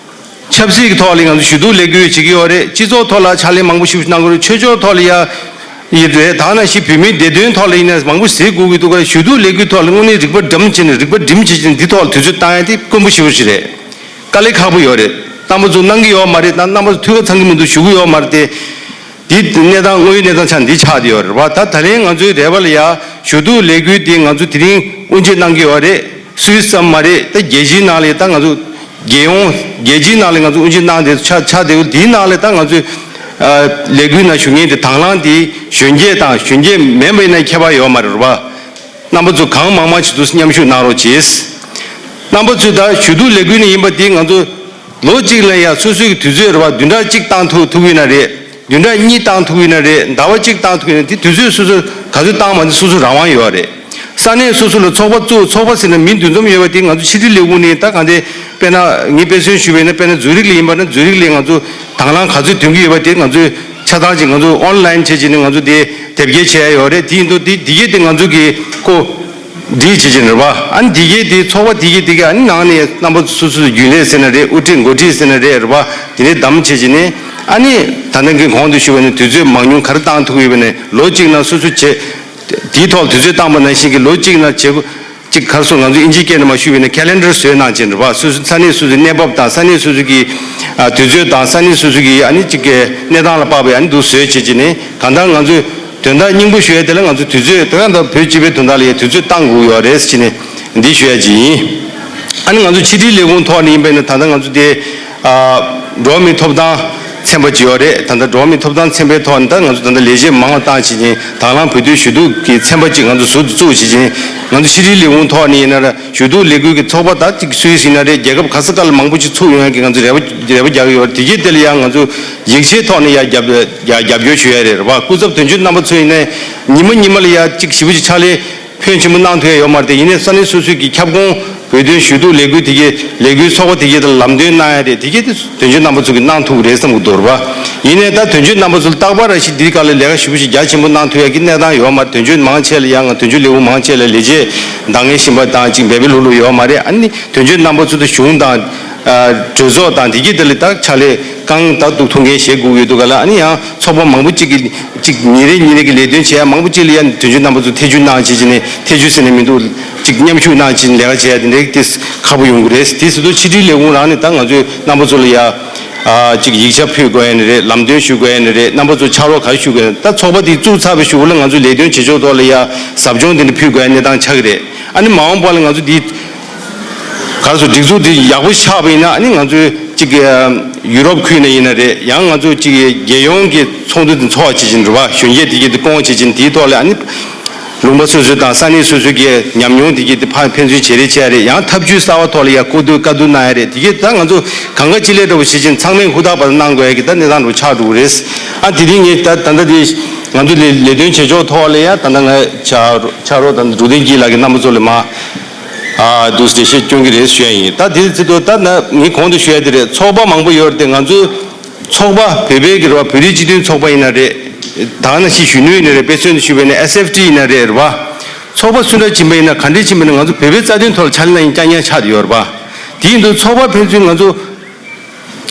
ཆབ་སྲིད་ཀྱི་ཐོག་ལ་ང་ཚོ་ཞུ་གཏུག་ལས་འགུལ་བྱེད་ཀྱི་ཡོད་རེད། སྤྱི་ཚོགས་ཐོག་ལ་ཕྱག་ལས་མང་པོ་ཞིག་གནང་གི་རེད། ཆོས་ཕྱོགས་ཐོག་ལ་ཡ་ཡིན་རེད། ད་ནང་བཞིན་བོད་མིའི་བདེ་དོན་ཐོག་ལ་ཡིན་ན་མང་པོ་ཞིག་བྱེད་དགོས་ཀྱི་འདུག་ག་ཞུ་གཏུག་ལས་འགུལ་ཐོག་ལ་དངོས་གནས་རིག་པ་སྒྲིམ་བྱས་ནས་རིག་པ་སྒྲིམ་བྱས་ནས་འདི་ཐོག་ལ་དུས་ཚོད་བཏང་ཡ་དེ་དཀོན་པོ་ཞེ་པོ་ཞིག་རེད། དཀའ་ལས་ཁག་པོ་ཡོད་རེད། རྣམ་པ་ཚོ་གནང་གི་ཡོད་མ་རེད། ད་རྣམ་པ་ཚོ་ཐུགས་ཁ་ཚང་གི་མི་འདུག་ཞུ་གི་ཡོད་མ་རེད་དེ། འདི་གནས་སྟངས་དངོས་ཡོད་གནས་སྟངས་ཆ་འདི་ཆགས་བསྡད་ཡོད་རེད་བ། ད་ད་ལན་ང་ཚོའི་རེ་བ་ལ་ཡ་ཞུ་གཏུག་ལས་འགུལ་འདི་ང་ཚོ་དེ་རིང་དབུ་འབྱེད་གནང་གི་ཡོད་རེད། སུད་སི་ཙམ་མ་རེད། ད་རྒྱལ་སྤྱིའི་ནང་ལ་ད་ང་ཚོ་རྒྱལ་ཡོངས་རྒྱལ་སྤྱིའི་ནང་ལ་ང་ཚོ་དབུ་འབྱེད་གནང་བསྡད་ཆ་ཆགས་བསྡད་ཡོད། དེའི་ནང་ལ་ད་ང་ཚོའི་ཨ་ལས་འགུལ་ནང་ཞུགས་མཁན་དེ་དང་བླངས་དེ་གཞོན་སྐྱེས་དང་གཞོན་སྐྱེས་མིན་པ་ཡིན་ན་ཁྱད་པར་ཡོད་མ་རེད་བ། རྣམ་པ་ཚོ་གང་མང་མང་ཞིག་ཏུ་མཉམ་ཞུགས་གནང་རོགས་གྱིས། རྣམ་པ་ཚོས་ད་ཞུ་གཏུག་ལས་འགུལ་ནས་ཡིན་པ་དེ་ང་ཚོ་ལོ་གཅིག་ལ་ཡ་སོ་སོའི་གི་དུས་ཚོད་རེད་བ། བདུན་ཕྲག་གཅིག་བཏང་ཐུབ་ཐུབ་ཡོད་ན་རེད། བདུན་ཕྲག་གཉིས་བཏང་ཐུབ་ཡིན་ན་རེད། ཟླ་བ་གཅིག་བཏང་ཐུབ་ཡིན་ན། དེ་དུས་ཚོད་སོ་སོ་ག་ཚོད་བཏང་མ་འདི་སོ་སོ་རང་དབང་ཡོད་རེད། ས་གནས་སོ་སོ་ལ་ཚོགས་པ་བཙུགས། ཚོགས་པ་ཟེར་ན་མི་འདུ་འཛོམས་ཡོད་པ་དེ། ང་ཚོ་ཕྱི་དྲིལ་ལས་ཁུངས་ནས་ད་གང་དེ། དཔེར་ན་ངས་དཔེ་མཚོན་ཞུས་པ་ཡིན་ན། དཔེར་ན་ཛུ་རིག་ལ་ཡིན་པ་ན། ཛུ་རིག་ལ་ང་ཚོ་དང་བླངས་ག་ཚོད་ཐོན་གྱི་ཡོད་པ་དེ་ང་ཚོས་ཆ་ཚང་ཅིག་ང་ཚོ་ཨོན་ལན་བྱས་བྱས་ནས་ང་ཚོ་དེ་དེབ་སྐྱེལ་བྱས་ཡོད་རེད། དེ་ཡིན་དུས་དེ་དེ་གས་དེ་ང་ཚོ་གི་ཁོ་འདི་བྱེད་ཀྱི་རེད་པ། ཨ་ནི་དེ་གས་དེ་ཚོགས་པ་དེ་གས་དེ་གས་ཨ་ནི་ནང་ནས་རྣམ་པ་སོ་སོའི་རྒྱུན་ལས་ཟེར་ན་རེད། དབུ་ཁྲིད་འགོ་ཁྲིད་ཟེར་ན་རེད། རེད་པ། དེ་ནས་བདམས་བྱེད་ཀྱི་ནས། ཨ་ནི་ད་ལྟ་གི་གོང་དུ་ཞུས་པ་ནས་དུས་ཚོད་མང་ཉུང་ག་རེ་བཏང་ཐུབ་ཡོད་པ་ནས། ལོ་གཅིག་ནང་སོ་སོ་བྱེད། དེའི་ཐོག་དུས་ཚོད་བཏང་པ་ནང་བཞིན་གྱི་ལོ་གཅིག་ནང་བྱེད་སྒོ་གཅིག་ག་རེ་ཟེར། ང་ཚོ་ཨིན་ཇིའི་སྐད་ནས་མར་ཞུས་པ་ཡིན་ན་ཁེ་ལེན་ཌར་བཟོས་གནང་བྱས་རེད་པ། སོ་སོ་ས་གནས་སོ་སོའི་གནས་བབ་དང་། ས་གནས་སོ་སོ་གི་ཨ་དུས་ཚོད་དང་། ས་གནས་སོ་སོ་གི་ཨ་ནི་གཅིག་གི་གནས་སྟངས་ལ་དཔག་པའི་ཨ་ནི་འདུག་བཟོས་བྱེད་ཀྱི་ནས། གང་ལྟར་ང་ཚོས་དོན་དག་སྙིང་པོ་ཞུ་ཡ་དེ་ལ་ང་ཚོ་དུས་ཚོད་དེ་ག་ད་བོད་སྤྱི་པའི་དོན་དག་ལ་ཡ་དུས་ཚོད་བཏང་དགོས་ཡོད་རེད་ཟེར་ནས་འདི་ཞུ་ཡ་ཅིག་ཡིན། ཨ་ནི་ང་ཚོ་ཕྱི་དྲིལ་ལས་ཁུངས་ཐོག་ནས་ཡིན་པ་ཡིན་ན། ད་ལྟ་ང་ཚོ་དེ་ཨ་འགྲོ་བ་མིའི་ཐོབ་ཐང་ཚན་པ་ཅིག་ཡོད་རེད། ད་ལྟ་འགྲོ་བ་མིའི་ཐོབ་ཐང་ཚན་པའི་ཐོག་ནས་ད་ང་ཚོ་ད་ལྟ་ལས་བྱེད་མང་བ་བཏང་བྱེད་ཀྱིན། དང་བླངས་བོད་དོན་ཞུ་གཏུག་གི་ཚན་པ་ཅིག་ང་ཚོ་ཟུར་དུ་བཙུགས་བྱེད་ཀྱིན། ང་ཚོ་ཕྱི་དྲིལ་ལས་ཁུངས་ཐོག་ནས་ཡིན་ན་ར། ཞུ་གཏུག་ལས་འགུལ་གྱི་ཚོགས་པ་ད་ཅིག་སུད་སི་ཡིན་ན་རེད། རྒྱལ་ཁབ་ག་ས་ག་ལ་མང་པོ་ཅིག་ཚུགས་ཡོང་ཡ་གི་ང་ཚོ་རེ་བ་རེ་བ་རྒྱག་གི་ཡོད་རེད། དེ་གའི་དེ་ལ་ཡང་ང་ཚོ་ཡིག་ཆའི་ཐོག་ནས་ཡ་རྒྱབ་ཡ་རྒྱབ་སྐྱོར་ཞུ་ཡ་རེད། རེད་བ། སྐུ་ཚབ་དོན་གཅོད་རྣམ་པ་ཚོ་ཡིན་ན་ཉི་མ་ཉི་མ་ལ་ཡ་ཅིག་ཞེ་པོ་ཅིག་ཕྱག་ལས་ཕོན་ཆེན་པོ་གནང་ཐུབ་ཡ་ཡོད་མ་རེད་དེ། ཡིན་ནའི་ས་གནས་སོ་སོའི་གི་ཁྱབ་ཁོངས་བོད་དོན་ཞུ་གཏུག་ལས་འགུལ་དེ་གའི་ལས་འགུལ་ཚོགས་པ་དེ་གའི་དང་ལམ་སྟོན་གནང་ཡ་རེད། དེ་གའི་དེ་དོན་གཅོད་རྣམ་པ་ཚོ་གིས་གནང་ཐུབ་ཀྱི་རེད་བསམ་གྱི་འདུག། རེད་བ། ཡིན་ནའི་ད་དོན་གཅོད་རྣམ་པ་ཚོ་ལ་རྟག་པར་ར་ཞིག་འདིའི་སྒང་ལ་ལས་ཀ་ཞེ་པོ་ཅིག་རྒྱ་ཆེན་པོ་གནང་ཐུབ་ཡ་གི་གནས་སྟངས་ཡོད་མ་རེད། དོན་གཅོད་མང་ཆེ་ལ་ཡང་དོན་གཅོད་ལས་ཁུངས་མང་ཆེ་ལ་ལས་བྱེད་འདང་ངེས་གཞན་པ་དང་ཅིག་འབད་འབད་ལྷུག་ལྷུག་ཡོད་མ་རེད། ཨ་ནི་དོན་གཅོད་རྣམ་པ་ཚོ་དང་གཞུང་དང་གྲོས་ཚོགས་དང་དེ་གའི་དེ་ལ་ད་ཕྱག་ལས་རྐང་ཐང་གཏུག་ཐུབ་མཁན་བྱེད་དགོས་ཀྱི་འདུག་ག་ལ། ཨ་ནི་ཡང་ཚོགས་པ་མང་པོ་གཅིག་གིས་གཅིག་ཉིན་རེ་ཉིན་རེ་གི་ལས་དོན་བྱེད་ཡ་མང་པོ་གཅིག་ལ་ཡ་དོན་གཅོད་རྣམ་པ་ཚོ་ཐེ་བྱུས་གནང་བྱེད་ཀྱི་ནས། ཐེ་བྱུས་ཟེར་ནས་མི་འདུག། གཅིག་མཉམ་ཞུགས་གནང་བྱེད་ཀྱི་ལས་ཀ་བྱེད་ཡ་དེ་འདྲའི་དེ་ཁག་པོ་ཡོང་གི་རེད། དེ་ཟེར་དུས་ཕྱི་དྲིལ་ལས་ཁུངས་རང་ནས་ད་ང་ཚོའི་རྣམ་པ་ཚོ་ལ་ཡ་ཨ་གཅིག་ཡིག་ཆ་ཕུལ་དགོས་ཡ་ནི་རེད། ལམ་སྟོན་ཞུ་དགོས་ཡ་ནི་རེད། རྣམ་པ་ཚོ་ཕྱག་རོགས་ག་རེ་ཞུ་དགོས་ཡ། ད་ཚོགས་པ་དེ་བཙུགས་ཚར་བའི་གཞུག་ལ་ང་ཚོའི་ལས་དོན་བྱེད་ཕྱོགས་ཐོག་ལ་ཡ་ཟབ་སྦྱོང་དེ་འདྲ་ཕུལ་དགོས་ཡ་གནས་སྟངས་ཆགས་ཀྱི་རེད། ཨ་ནི་མ་འོངས་པ་ལ་ང་ཚོ་འདི་ག་རེ་ཟེར། སྒྲིག་འཛུགས་འདི་ཡག་པོ་ཆགས་པ་ཡིན་ན། ཨ་ནི་ང་ཚོའི་གཅིག་ཡུ་རོབ་ཁུལ་ནས་ཡིན་ན་རེད། ཡང་ང་ཚོ་གཅིག་རྒྱལ་ཡོངས་ཀྱི་ཚོགས་འདུ་འདི་འཚོགས་པ་བྱེད་ཀྱིན་རེད་བ། གཞོན་སྐྱེས་དེ་གའི་འདི་སྐོང་བྱེད་ཀྱིན། དེའི་ཐོག་ལ་ཨ་ནི་ལུང་པ་སོ་སོ་དང་ས་གནས་སོ་སོའི་གི་ཉམས་མྱོང་དེ་གའི་འདི་ཕར་ཕན་ཚུན་བརྗེ་རེས་བྱེད་ཡ་རེད། ཡང་ཐབས་ཇུས་གསར་བ་ཐོག་ལ་ཡ་བཀོད་སྒྲིག་བཀའ་བསྡུར་གནང་ཡ་རེད། དེ་གའི་ད་ང་ཚོ་གང་ག་ཅི་ལས་འདྲ་བོ་བྱེད་ཀྱིན་ཚང་མས་ཧུར་ཐག་པ་གནང་དགོས་ཡ་གི་ད་གནས་སྟངས་འདྲ་བོ་ཆགས་འགྲོ་གི་རེད། ཨ་དེ་རིང་ངས་ད་ད་ལྟ་དེ་ང་ཚོ་ལས་ལས་དོན་བྱེད་ཕྱོགས་ཐོག་ལ་ཡ་ད་ལྟ་ང་ཕྱག་ཕྱག་རོགས་ད་ལྟ་འབྲུག་བསྟན་སྐྱིད་ལགས་ཀྱི་རྣམ་པ་ཚོ་ལ་མ། ཨ་འདུག་འགྲེལ་བཤད་སྐྱོན་གྱི་རེད་ཞུ་ཡ་ཡིན། ད་དེ་ཚེ་དུ་ད་ན་ངས་གོང་དུ་ཞུ་ཡ་དེ་རེད། ཚོགས་པ་མང་པོ་ཡོད་རེད་དེ། ང་ཚོའི་ཚོགས་པ་བོད་པའི་གི་རེད་བ། བོད་རིགས་སྤྱི་མཐུན་ཚོགས་པ་ཡིན་ན་རེད། ད་ནང་བཞིན་གཞོན་ནུ་ཡིན་ན་རེད། དཔེ་མཚོན་དུ་ཞུས་པ་ཡིན་ན་ཨེས་ཨེཕ་ཊི་ཡིན་ན་རེད། རེད་བ། ཚོགས་པ་སུ་འདྲ་ཕྱིན་པ་ཡིན་ན། ག་འདྲས་ཕྱིན་པ་ཡིན་ན། ང་ཚོ་བོད་པའི་རྩ་དོན་ཐོག་ལ་ཕྱག་ལས་གནང་ཡིན་རྐྱང་རྐྱང་ཆགས་བསྡད་ཡོད་རེད་བ། དེ་ཡིན་དུས་ཚོགས་པ་ཕན་ཚུན་ང་ཚོ་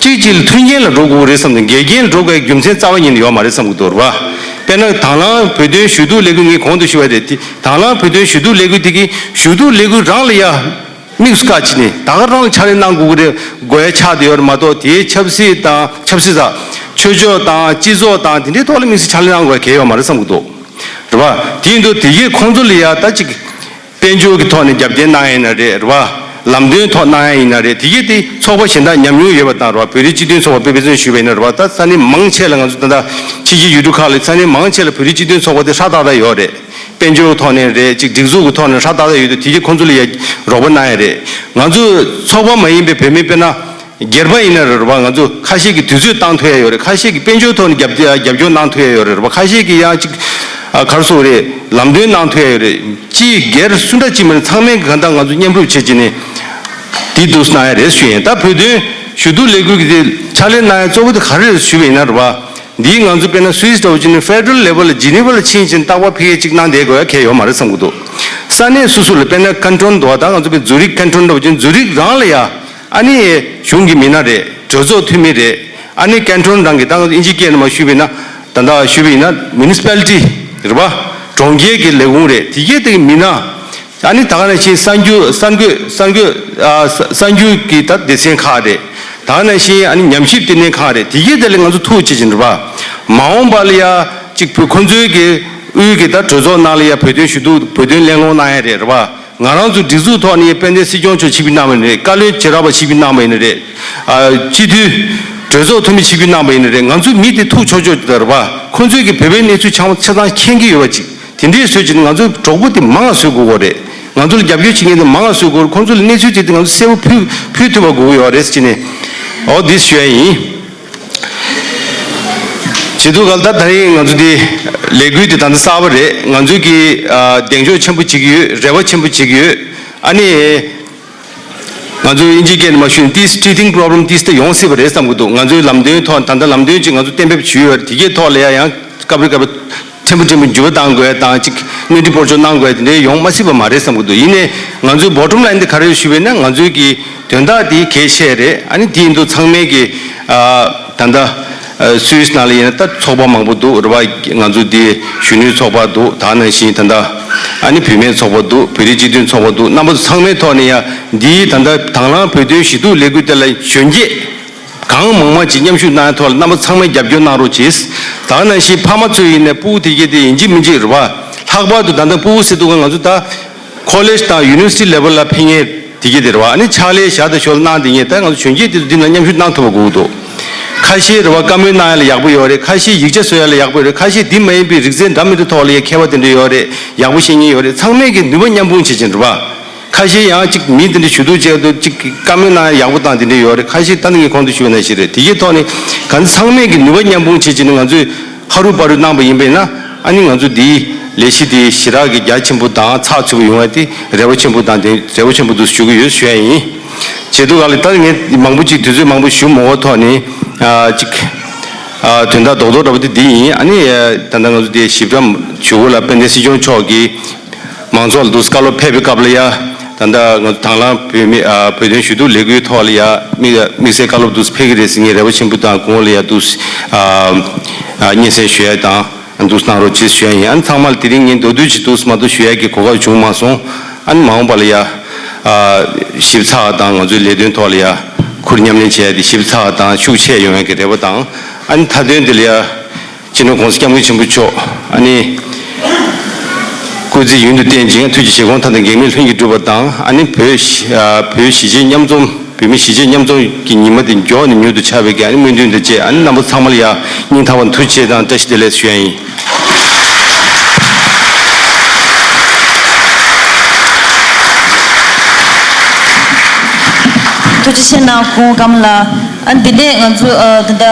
གཅིག་གཅིག་ལ་མཐུན་རྐྱེན་ལ་འགྲོ་དགོས་རེད་བསམ་དུས། འགལ་རྐྱེན་ལ་འགྲོ་དགོས་རྒྱུ་མཚན་རྩ་བ་ཉིད་ནས་ཡོད་མ་རེད་བསམ་གྱི་འདུག་རེད་བ། དཔེར་ན་དང་བླངས་བོད་དོན་ཞུ་གཏུག་ལས་འགུལ་ངས་གོང་དུ་ཞུས་པ་རེད། དེ་དང་བླངས་བོད་དོན་ཞུ་གཏུག་ལས་འགུལ་དེ་གིས་ཞུ་གཏུག་ལས་འགུལ་རང་ལ་ཡ་དམིགས་སུ་བཀར་བྱས་ནས་ད་ག་རང་ལ་ཕྱག་ལས་གནང་དགོས་ཀྱི་རེད། དགོས་ཡ་ཆགས་བསྡད་ཡོད་རེད་མ་གཏོགས། དེའི་ཆབ་སྲིད་དང་། ཆབ་སྲིད་ཟེར། ཆོས་ཕྱོགས་དང་སྤྱི་ཚོགས་དང་དེ་འདྲའི་ཐོག་ལ་དམིགས་སུ་ཕྱག་ལས་གནང་དགོས་ཡ་གང་ཡང་ཡོད་མ་རེད་བསམ་གྱི་འདུག། རེད་བ། དེ་ཡིན་དུས་དེ་གས་ཁོང་ཚོ་ལ་ཡ་ད་ཅིག་དཔལ་འབྱོར་གྱི་ཐོག་ནས་རྒྱབ་རྟེན་གནང་ཡ་ཡིན་ན་རེད། རེད་བ། ལམ་སྟོན་ཐོག་གནང་ཡ་ཡིན་ན་རེད། དེ་གས་དེ་ཚོགས་པ་གཞན་དག་ཉམས་མྱོང་ཡོད་པ་དང་། རེད་བ། བོད་རིགས་སྤྱི་མཐུན་ཚོགས་པ་དཔེ་དཔེ་མཚོན་ཞུས་པ་ཡིན་ན། རེད་བ། ད་ས་གནས་མང་ཆེ་ལ་ང་ཚོ་ད་ལྟ་ཕྱི་རྒྱལ་ཡུལ་གྲུ་ཁག་ལ་ས་གནས་མང་ཆེ་ལ་བོད་རིགས་སྤྱི་མཐུན་ཚོགས་པ་དེ་ཧྲག་ཏག་ཏག་ཡོད་རེད། དཔལ་འབྱོར་ཐོག་ནས་རེད། ཅིག་སྒྲིག་འཛུགས་ཀྱི་ཐོག་ནས་ཧྲག་ཏག་ཏག་ཡོད་དུས་དེ་གས་ཁོང་ཚོ་ལ་ཡ་རོགས་པ་གནང་ཡ་རེད། ང་ཚོ་ཚོགས་པ་མ་ཡིན་པའི་བོད་མི་དཔེར་ན་སྒེར་པ་ཡིན་ན་རེད་བ། ང་ཚོ་ཁ་ཤས་ཀྱིས་དུས་ཚོད་བཏང་ཐུབ་ཡ་ཡོད་རེད། ཁ་ཤས་ཀྱིས་དཔལ་འབྱོར་ཐོག་ནས་རྒྱབ་རྒྱབ་སྐྱོར་གནང་ཐུབ་ཡ་ཡོད་རེད་བ། ཁ་ཤས་ཀྱིས་ཡང་ཅིག་ཨ་ག་རེ་ཟེར་དགོས་རེད། ལམ་སྟོན་གནང་ཐུབ་ཡ་ཡོད་རེད། སྤྱི་སྒེར་སུ་འདྲ་ཅིག་མིན་ཚང་མས་གང་ལྟར་ང་ཚོ་མཉམ་རུབ་བྱེད་ཀྱི་ནས་འདི་འདུག་གནང་ཡ་རེད་ཞུ་ཡིན། ད་བོད་དོན་ཞུ་གཏུག་ལས་འགུལ་གྱི་དེ་ཕྱག་ལས་གནང་ཡ་གཙོ་བོ་དེ་ག་རེ་རེད་ཞུས་པ་ཡིན་ན་རེད་བ། འདིའི་ང་ཚོ་དཔེར་ན་སུད་སི་འདྲ་བོ་ཅིག་ནས་ཕེ་ཌེ་རལ་ལེ་ཝལ་ལ་ཇི་ནི་ཝ་ལ་ཕྱིན་ཕྱིན་རྟག་པར་ཕ་གིར་ཅིག་གནང་བསྡད་དགོས་ཡ་གང་ཡང་ཡོད་མ་རེད་བསམ་གྱི་འདུག། ས་གནས་སོ་སོ་ལ་དཔེར་ན་ཀན་ཊོན་འདུག་བ། ད་ང་ཚོ་པའི་ཛུ་རིག་ཀན་ཊོན་འདྲ་བོ་ཅིག་ཛུ་རིག་རང་ལ་ཡ་ཨ་ནི་གཞུང་གི་མི་སྣ་རེད། གྲོས་ཚོགས་འཐུས་མི་རེད། ཨ་ནི་ཀན་ཊོན་རང་གི་ད་ང་ཚོ་ཨིན་ཇིའི་སྐད་ནང་མར་ཞུས་པ་ཡིན་ན། ད་ལྟ་ཞུས་པ་ཡིན་ན་མུ་ནི་སི་པལ་ཊི་རེད་བ། གྲོང་ཁྱེར་གྱི་ལས་ཁུངས་རེད། དེ་གའི་དེ་གི་མི་སྣ། ཨ་ནི་ད་ག་ནང་བཞིན་གསར་འགྱུར་གསར་འགོད་གསར་འགོད་ཨ་གསར་འགྱུར་གྱི་ད་སྡེ་ཚན་ཁག་རེད། ད་ག་ནང་བཞིན་ཨ་ནི་ཉམས་ཞིབ་ལྟེ་གནས་ཁག་རེད། དེ་གའི་དེ་ལ་ང་ཚོ་ཐུག་བྱེད་ཀྱི་རེད་བ། མ་འོངས་པ་ལ་ཡ་གཅིག་བུ་ཁོ་ཚོའི་གི་དབུས་ཀྱི་ད་གྲོས་ཚོགས་ནང་ལ་ཡ་བོད་དོན་ཞུ་གཏུག་བོད་དོན་གླེང་སློང་གནང་ཡ་རེད། རེད་བ། ང་རང་ཚོ་སྒྲིག་འཛུགས་ཐོག་ནས་དཔལ་ལྡན་སྲིད་སྐྱོང་མཆོག་ཆིབས་བསྒྱུར་གནང་བ་ཡིན་ན་རེད། བཀའ་བློན་བྱེ་བྲག་པ་ཆིབས་བསྒྱུར་གནང་བ་ཡིན་ན་རེད། ཨ་སྤྱི་འཐུས་གྲོས་ཚོགས་འཐུས་མི་ཆིབས་བསྒྱུར་གནང་བ་ཡིན་ན་རེད། ང་ཚོའི་མི་དེ་ཐུག་ཆོག་ཆོག་ཅིག་རེད་བ། ཁོང་ཚོས་ཀྱི་བོད་པའི་གནས་ཚུལ་ཆ་ཆ་ཚང་མཁྱེན་གྱི་ཡོད་པ་ཅིག། དེ་འདྲའི་བཟོས་ཀྱི་ང་ཚོའི་གྲོགས་པོ་དེ་མང་ང་བཟོ་དགོས་ཀྱི་རེད། ང་ཚོ་ལ་རྒྱབ་སྐྱོར་བྱེད་མཁན་དེ་མང་ང་བཟོ་དགོས་རེད། ཁོང་ཚོ་ལ་གནས་ཚུལ་དེ་དེ་ང་ཚོ་གསལ་པོ་ཕུལ་ཕུལ་ཐུབ་པ་དགོས་ཀྱི་ཡོད་རེད་ཟེར་ནས། འོ་འདི་ཞུ་ཡ་ཡིན། བྱེད་དུས་ག་ལ་ད་ད་རིང་ང་ཚོ་འདི་ལས་འགུལ་འདི་ད་ལྟ་གསར་པ་རེད། ང་ཚོའི་གི་ཨ་གདེང་འཇོག་ཆེན་པོ་བྱེད་ཀྱི་ཡོད། རེ་བ་ཆེན་པོ་བྱེད་ཀྱི་ཡོད། ཨ་ནི་ང་ཚོ་དབྱིན་ཇིའི་སྐད་ནས་མ་ཞུས་ན་teething problem ཏིས་ཏེ་ཡོང་སྲིད་པ་རེད་བསམ་གྱི་འདུག་ང་ཚོའི་ལམ་སྟོན་ཐོག་ད་ལྟ་ལམ་སྟོན་ཅིག་ང་ཚོ་གཏན་འབེབས་ཞུས་ཡོད་རེད། དེ་གའི་ཐོག་ལ་ཡང་ཡང་སྐབས་རེ་སྐབས་རེ་ཕྲན་བུ་ཕྲན་བུ་འགྱུར་བ་གཏང་དགོས་དང་ཅིག་སྣོན་འཕྲི་སྤོར་ཆོག་གནང་དགོས་དེ་འདྲའི་ཡོང་མ་སྲིད་པ་མ་རེད་བསམ་གྱི་འདུག་ཡིན་ནའི་ང་ཚོའི་bottom line འདི་ག་རེ་ཞུས་པ་ཡིན་ན་ང་ཚོའི་གི་དོན་དག་དེ་གལ་ཆེ་རེད། ཨ་ནི་དེ་ཡིན་དུས་ཚང་མས་ཀྱི་ཨ་ད་ལྟ་ཨ་སུད་སི་ནང་ལ་ཡིན་ན་ད་ཚོགས་པ་མང་པོ་འདུག་རེད་པ། ང་ཚོ་འདི་གཞོན་ནུའི་ཚོགས་པ་འདུག་ད་ནང་བཞིན་ད་ལྟ་ཨ་ནི་བུད་མེད་ཚོགས་པ་འདུག་བོད་རིགས་སྤྱི་མཐུན་ཚོགས་པ་འདུག་རྣམ་པ་ཚོ་ཚང་མའི་ཐོག་ནས་ཡང་འདིའི་ད་ལྟ་དང་བླངས་བོད་དོན་ཞུ་གཏུག་ལས་འགུལ་དེ་ལ་གཞོན་སྐྱེས་གང་མང་མང་ཅིག་མཉམ་ཞུགས་གནང་ཡ་ཐོག་ལ་རྣམ་པ་ཚང་མས་རྒྱབ་སྐྱོར་གནང་རོགས་གྱིས། ད་ནང་བཞིན་ཕ་མ་ཚོ་ཡིན་ནའི་སྤུ་གུ་དེ་གས་དེ་ཡིན་གཅིག་མིན་གཅིག་རེད་པ། ལྷག་པར་དུ་ད་ལྟ་སྤུ་གུ་ཟེར་དུས་ང་ཚོ་ད་college དང་university level ལ་ཕེབས་མཁན་དེ་གས་དེ་རེད་པ། ཨ་ནི་ཕྱག་ལས་བཞག་དང་ཞོར་གནང་བསྡད་མཁན་ད་ང་ཚོ་གཞོན་སྐྱེས་དེ་ཚོ་འདི་ནང་མཉམ་ཞུགས་གནང་ཐུབ་པ་དགོས་ཀྱི་འདུག་ཁ་ཤས་རེད་པ། བཀའ་མོལ་གནང་ཡ་ལ་ཡག་པོ་ཡོད་རེད། ཁ་ཤས་ཡིག་ཆ་བཟོ་ཡ་ལ་ཡག་པོ་ཡོད་རེད། ཁ་ཤས་འདི་མ་ཡིན་པའི་རིག་རྩལ་འདྲ་མི་འདྲ་ཐོག་ལ་ཡ་མཁས་པ་དེ་འདྲ་ཡོད་རེད། ཡག་པོ་ཤེས་མཁན་ཡོད་རེད། ཚང་མས་ཀྱི་ནུས་པ་མཉམ་སྤུངས་བྱེད་ཀྱིན་རེད་པ། ཁ་ཤས་ཡང་ཅིག་མི་དེ་འདྲ་ཞུ་གཏུག་བྱས་འདུག་ཅིག་བཀའ་མོལ་གནང་ཡག་པོ་བཏང་དེ་འདྲ་ཡོད་རེད། ཁ་ཤས་ད་ནི་ངས་གོང་དུ་ཞུས་པ་ནང་བཞིན་རེད། དེ་གའི་ཐོག་ནས་གང་ཚང་མས་ཀྱི་ནུས་པ་མཉམ་སྤུངས་བྱེད་ཅིག་ནི་ང་ཚོས་ཧ་རུ་པ་རུ་གནང་པ་ཡིན་པས་ན་ཨ་ནི་ང་ཚོ་འདིའི་ལས་གཞི་དེ་ཞེ་དྲག་གི་རྒྱ་ཆེན་པོ་དང་ཚགས་ཚུད་པོ་ཡོང་ཡ་དེ་རེ་བ་ཆེན་པོ་དང་དེ་རེ་བ་ཆེན་པོ་འདུག་ཞུ་གི་ཡོད་ཞུ་ཡ་ཡིན། བྱེད་དུས་ག་ལ་ད་ངས་མང་པོ་ཅིག་དུས་ཚོད་མང་པོ་ཞུ་མ་དགོས་ཐོག་ནས་ཨ་ཅིག་ཨ་དོན་དག་རྡོག་རྡོག་འདྲ་པོ་དེ་འདི་ཡིན། ཨ་ནི་ད་ལྟ་ང་ཚོ་དེ་ཞིབ་ཕྲ་ཞུ་དགོས་ལ་དཔལ་ལྡན་སྲིད་སྐྱོང་མཆོག་གིས། མང་ཚོགས་ལ་འདུག་བཀའ་སློབ་ཕེབས་པའི་སྐབས་ལ་ཡ། ད་ལྟ་ང་ཚོ་དང་བླངས་བོད་མི་ཨ་བོད་དོན་ཞུ་གཏུག་ལས་འགུལ་ཐོག་ལ་ཡ་དམིགས་དམིགས་བསལ་བཀའ་སློབ་འདུག་ཕེབས་ཀྱི་རེད་ཟེར་ངས་རེ་བ་ཆེན་པོ་དང་སྐུ་ངོ་ལ་ཡ་འདུག་ཨ་ཨ་སྙན་སེང་ཞུ་ཡ་དང་འདུག་གནང་རོགས་ཅེས་ཞུ་ཡ་ཡིན། ཨ་ནི་ཚང་མ་ལ་དེ་རིང་ངས་མདོར་བསྡུས་ཅིག་འདུག་མ་གཏོགས་ཞུ་ཡ་གི་གོ་སྐབས་བྱུང་མ་སོང་། ཨ་ནི་མ་འོངས་པ་ལ་ཡ་ཨ་ཞིབ་ཚགས་དང་ང་ཚོའི་ལས་དོན་ཐོག་ལ་ཡ་ཁུར་མཉམ་ལེན་བྱས་ཏེ་ཞིབ་ཚགས་དང་ཤུགས་ཆེ་ཡོང་ཡ་གི་རེ་བ་དང་། ཨ་ནི་མཐའ་དོན་དེ་ལ་ཡ། སྤྱི་ནོར་༸གོང་ས་༸སྐྱབས་མགོན་ཆེན་པོ་མཆོག་ཨ་ནི་སྐུ་ཚེ་ཡུན་དུ་བརྟན་ཅིང་ཐུགས་ཀྱི་བཞེད་དགོངས་མཐའ་དང་འགེགས་མེད་ལྷུན་གྱིས་གྲུབ་པ་དང་། ཨ་ནི་བོད་གཞིས་ཨ་བོད་གཞིས་བྱེས་མཉམ་འཛོམས། བོད་མི་གཞིས་བྱེས་མཉམ་འཛོམས་ཀྱི་ཉི་མ་དེ་མགྱོགས་ནས་མྱུར་དུ་འཆར་བའི་གི་ཨ་ནི་སྨོན་འདུན་དང་བཅས། ཨ་ནི་རྣམ་པ་ཚང་མ་ལ་ཡང་སྙིང་ཐག་པ་ནས་ཐུགས་རྗེ་ཆེ་དང་བཀྲ་ཤིས་བདེ་ལེགས་ཞུ་ཡ་ཡིན། ཐུགས་རྗེ་ཆེ་གནང་སྐུ་ངོ་ཀརྨ་ལགས། ཨ་འདི་ནས་ང་ཚོ་ཨ་ད་ལྟ་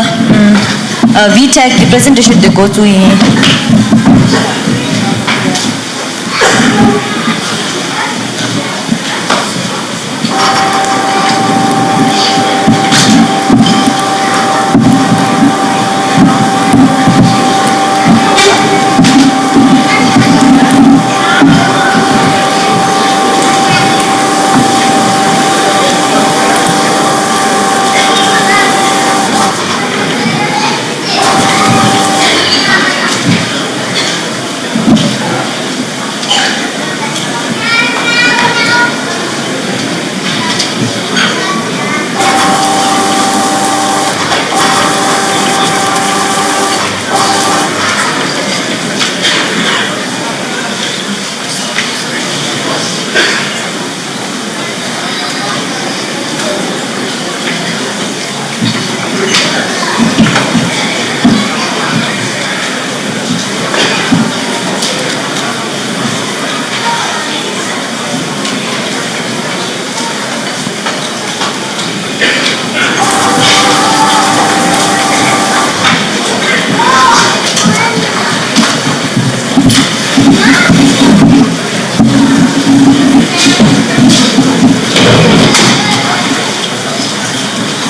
ཨ་ཝི་ཊེག་གི་པི་རི་སེན་ཊེ་ཤན་དེ་འགོ་བཙུགས་ཡིན།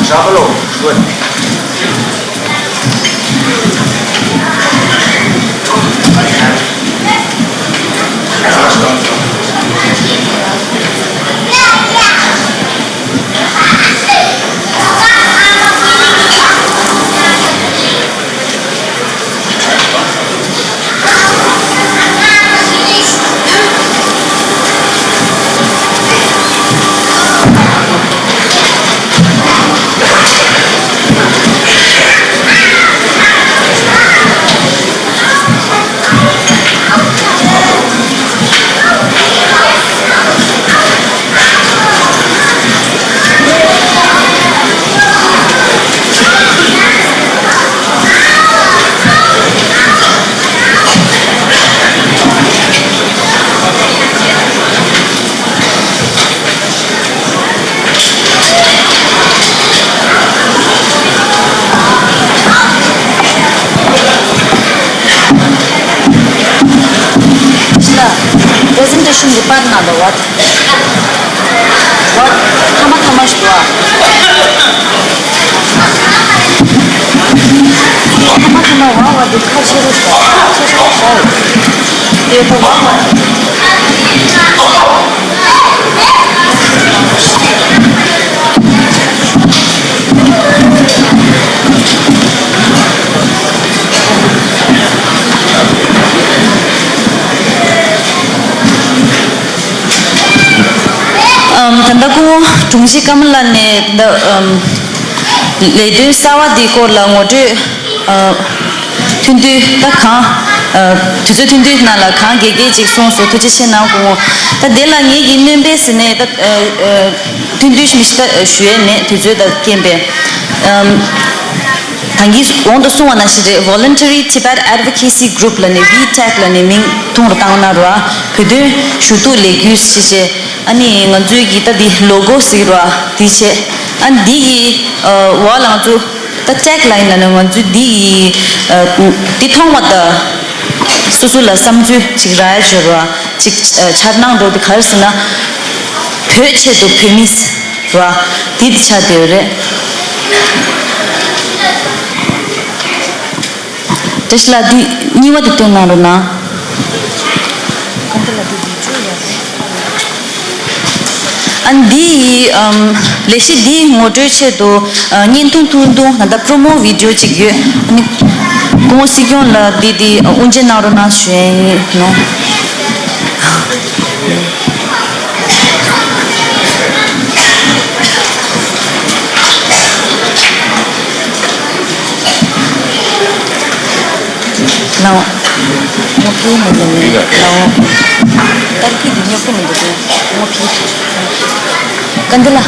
Bravo, good. Presentation གི་པར་ནང་ལ་བ། བ། ཐ་མ་ཐ་མ་ཞིག་བ། ཐ་མ་ཐ་མ་བ་བ་དེ་ཁ་ཕྱེ་རོགས་ཞིག་ཁ་ཕྱེ་རོགས་ཞིག་དེ་ཐོག་བ་བ། ཨམ། ད་ལྟ་སྐུ་ངོ་དྲུང་ཆེ་ཀ་མ་ལ་ནས་ད་ཨམ། ལས་དོན་གསར་བ་འདིའི་སྐོར་ལ་ངོ་སྤྲོད་ཨ། ཐུང་ཐུང་ད་གང་ཨ། དུས་ཚོད་ཐུང་ཐུང་ནང་ལ་གང་རྒྱས་རྒྱས་ཅིག་གསུངས་སོང་། ཐུགས་རྗེ་ཆེ་གནང་སྐུ་ངོ། ད་དེ་ལ་ངེད་ཀྱི་སྣོན་པ་ཟེར་ནས་ད་ཨ། ཨ། ཐུང་ཐུང་མི་ཤི་ད་ཞུ་ཡས་མེད། དུས་ཚོད་དང་རྐྱེན་པས་ཨམ། ད་གིན་གོང་དུ་གསུངས་པ་ནང་བཞིན་རེད། Voluntary Tibet Advocacy Group ལབ་ནས་V TAG ལབ་ནས་མིང་ཐུང་རུ་བཏང་ན་ར་བོད་དོན་ཞུ་གཏུག་ལས་འགུལ་ཞེས་བྱས། ཨ་ནི་ང་ཚོའི་གི་ད་འདི་ལོ་གོ་ཟེར་ར་འདི་བྱས། ཨ་འདི་གི་ཨ། འོག་ལ་ང་ཚོ་ད་ཊེག་ལའིན་ལབ་ན་ང་ཚོའི་འདི་གི་ཨ། འདི་མཐོང་བ་དང་སོ་སོ་ལ་བསམ་ཚུལ་ཅིག་རག་ཡ་ཅིག་ར་ཅིག་ཨ། འཆར་སྣང་འགྲོ་འདི་ག་རེ་ཟེར་ན། བོད་ཆེད་དུ་བོད་མི་ར་འདི་ཆགས་བསྡད་ཡོད་རེད། བཀྲ་ཤིས་ལགས། འདི་གཉིས་པ་དེ་སྟོན་གནང་རོགས་གནང་། ཨ། འདི་ཡི་ཨམ། ལས་གཞི་འདིའི་ངོ་སྤྲོད་ཆེད་དུ་ཨ། བརྙན་ཐུང་ཐུང་ཐུང་ད་ལྟ་པྲོ་མོ་བི་ཌི་ཡོ་ཅིག་ཡོད། ཨ་ནི་སྐུ་ངོ་སྲིད་སྐྱོང་ལགས་འདི་འདི་དབུ་འབྱེད་གནང་རོགས་གནང་ཞུ་ཡས་ཡིན་ནོ། ལའོ། ངོ་ཕི་མི་འདུག་ནི་ལའོ། ཏར་ཀི་འདི་ཉོ་གི་མི་འདུག་ནི་ངོ་ཕི། ཀན་ཏི་ལ།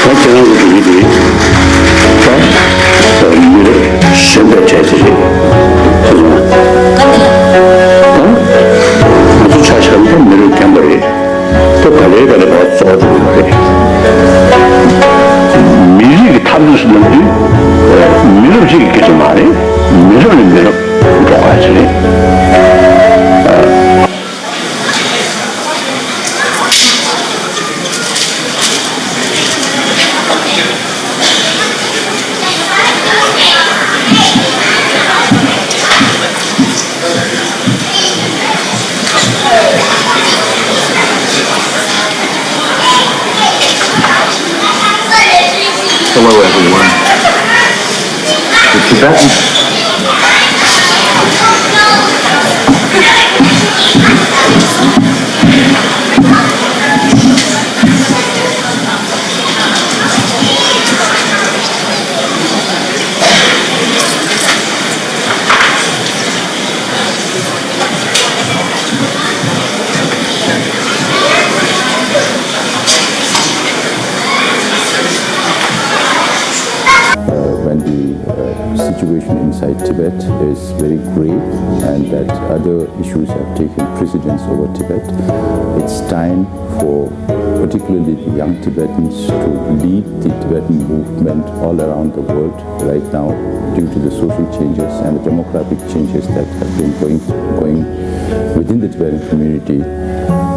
ད་ཁྱེད་རང་གི་འདི་དེ་ད་མི་རབས་གཞོན་པའི་གྲས་ཅིག་རེད། ཁྱེད་ཚོ་ད་ང་ཚོ་ཆ་བཞག་ན་ད་མི་རབས་རྒན་པ་རེད། ད་ག་ལེ་ག་ལེ་བ་གཙོ་བོ་ཡོད་རེད། མི་རིགས་ཀྱི་འཐབ་རྩོད་ཟེར་ན་འདི་མི་རབས་གཅིག་གི་སྐད་ཆ་མ་རེད། མི་རབས་ནས་མི་རབས་འགྲོ་བ་ཞིག་རེད། Hello, everyone. The Tibetan Uh, when the uh, situation inside Tibet is very grave and that other issues have taken precedence over Tibet, it's time for particularly the young Tibetans to lead the Tibetan movement all around the world right now due to the social changes and the demographic changes that have been going, going within the Tibetan community.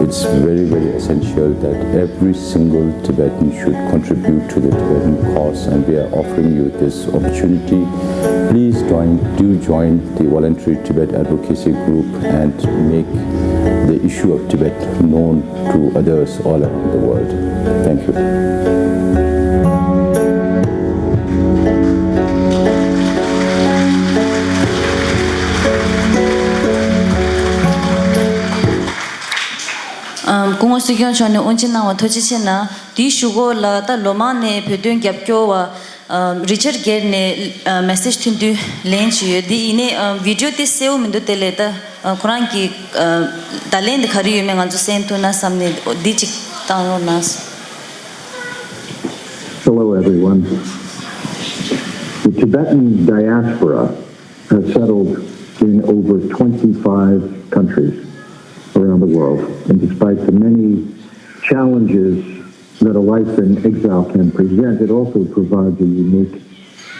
It's very, very essential that every single Tibetan should contribute to the Tibetan cause, and we are offering you this opportunity. Please join, do join the Voluntary Tibet Advocacy Group and make the issue of Tibet known to others all around the world. Thank you. ཨམ། སྐུ་ངོ་སྲིད་སྐྱོང་མཆོག་ནས་དབུ་འབྱེད་གནང་བ་ཐུགས་རྗེ་ཆེ་གནང་། དེའི་གཞུག་གུ་ལ་ད་ལོ་མང་ནས་བོད་དོན་རྒྱབ་སྐྱོར་བ། ཨ་རི་ཅར་སྒེར་ནས་ཨ་མེ་སེཇ་ཐོན་དུས་ལན་ཅིག་ཡོད། འདི་ཡིན་ནའི་ཨ་བི་ཌི་ཡོ་དེ་གསལ་བོ་མི་འདུག་དེ་ལས་ད་ཨ་ཁོ་རང་གི་ཨ་བརྡ་ལན་དེ་ག་རེ་ཡོད་མེད་ང་ཚོ་གསན་ཐུབ་ན་བསམ་ནས་འདི་གཅིག་བཏང་རོགས་གནང་། Hello, everyone. The Tibetan diaspora has settled in over twenty-five countries around the world, and despite the many challenges that a life in exile can present, it also provides a unique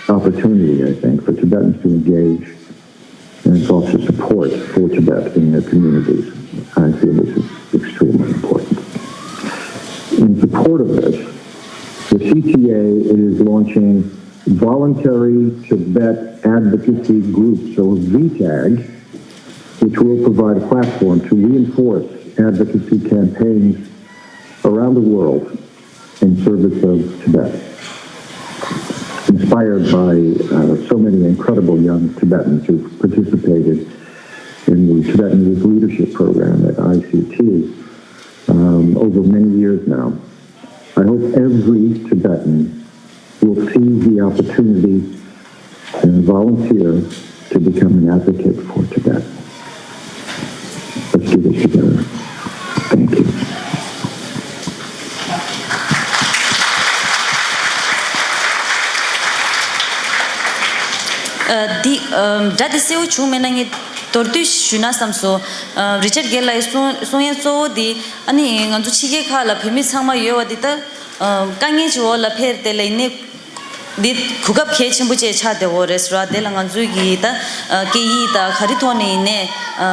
opportunity, I think, for Tibetans to engage and foster support for Tibet in their communities. I feel this is extremely important. In support of this, the C T A is launching voluntary Tibet advocacy groups, or V TAG, which will provide a platform to reinforce advocacy campaigns around the world in service of Tibet. Inspired by uh, so many incredible young Tibetans who participated in the Tibetan Youth Leadership Program at I C T um, over many years now, I hope every Tibetan will seize the opportunity and volunteer to become an advocate for Tibet. Let's do this together. Thank you. ཨ་འདི་ཨ་སྒྲ་འདི་གསལ་བོ་བྱུང་མེད་ན་ངས་མདོར་བསྡུས་ཞུས་ན་བསམ་སོང་། ཨ་རི་ཅར་གྷེར་ལགས་ཀྱི་གསུང་གསུང་ཡ་གཙོ་བོ་འདི་ཨ་ནི་ང་ཚོ་ཕྱི་རྒྱལ་ཁག་ལ་བོད་མི་ཚང་མ་ཡོད་པ་འདི་ད་ཨ་དཀའ་ངལ་གྱི་འོག་ལ་ཕེབས་དེ་ལ་ཡིན་ནའི་འདི་གོ་སྐབས་གལ་ཆེན་པོ་བཅས་ཆགས་བསྡད་ཡོད་རེད་ཟེར་བ་དེ་ལ་ང་ཚོས་ཀྱི་ད་ཨ་སྐད་ཡིག་དང་ག་རེ་ཐོག་ནས་ཡིན་ནའི་ཨ་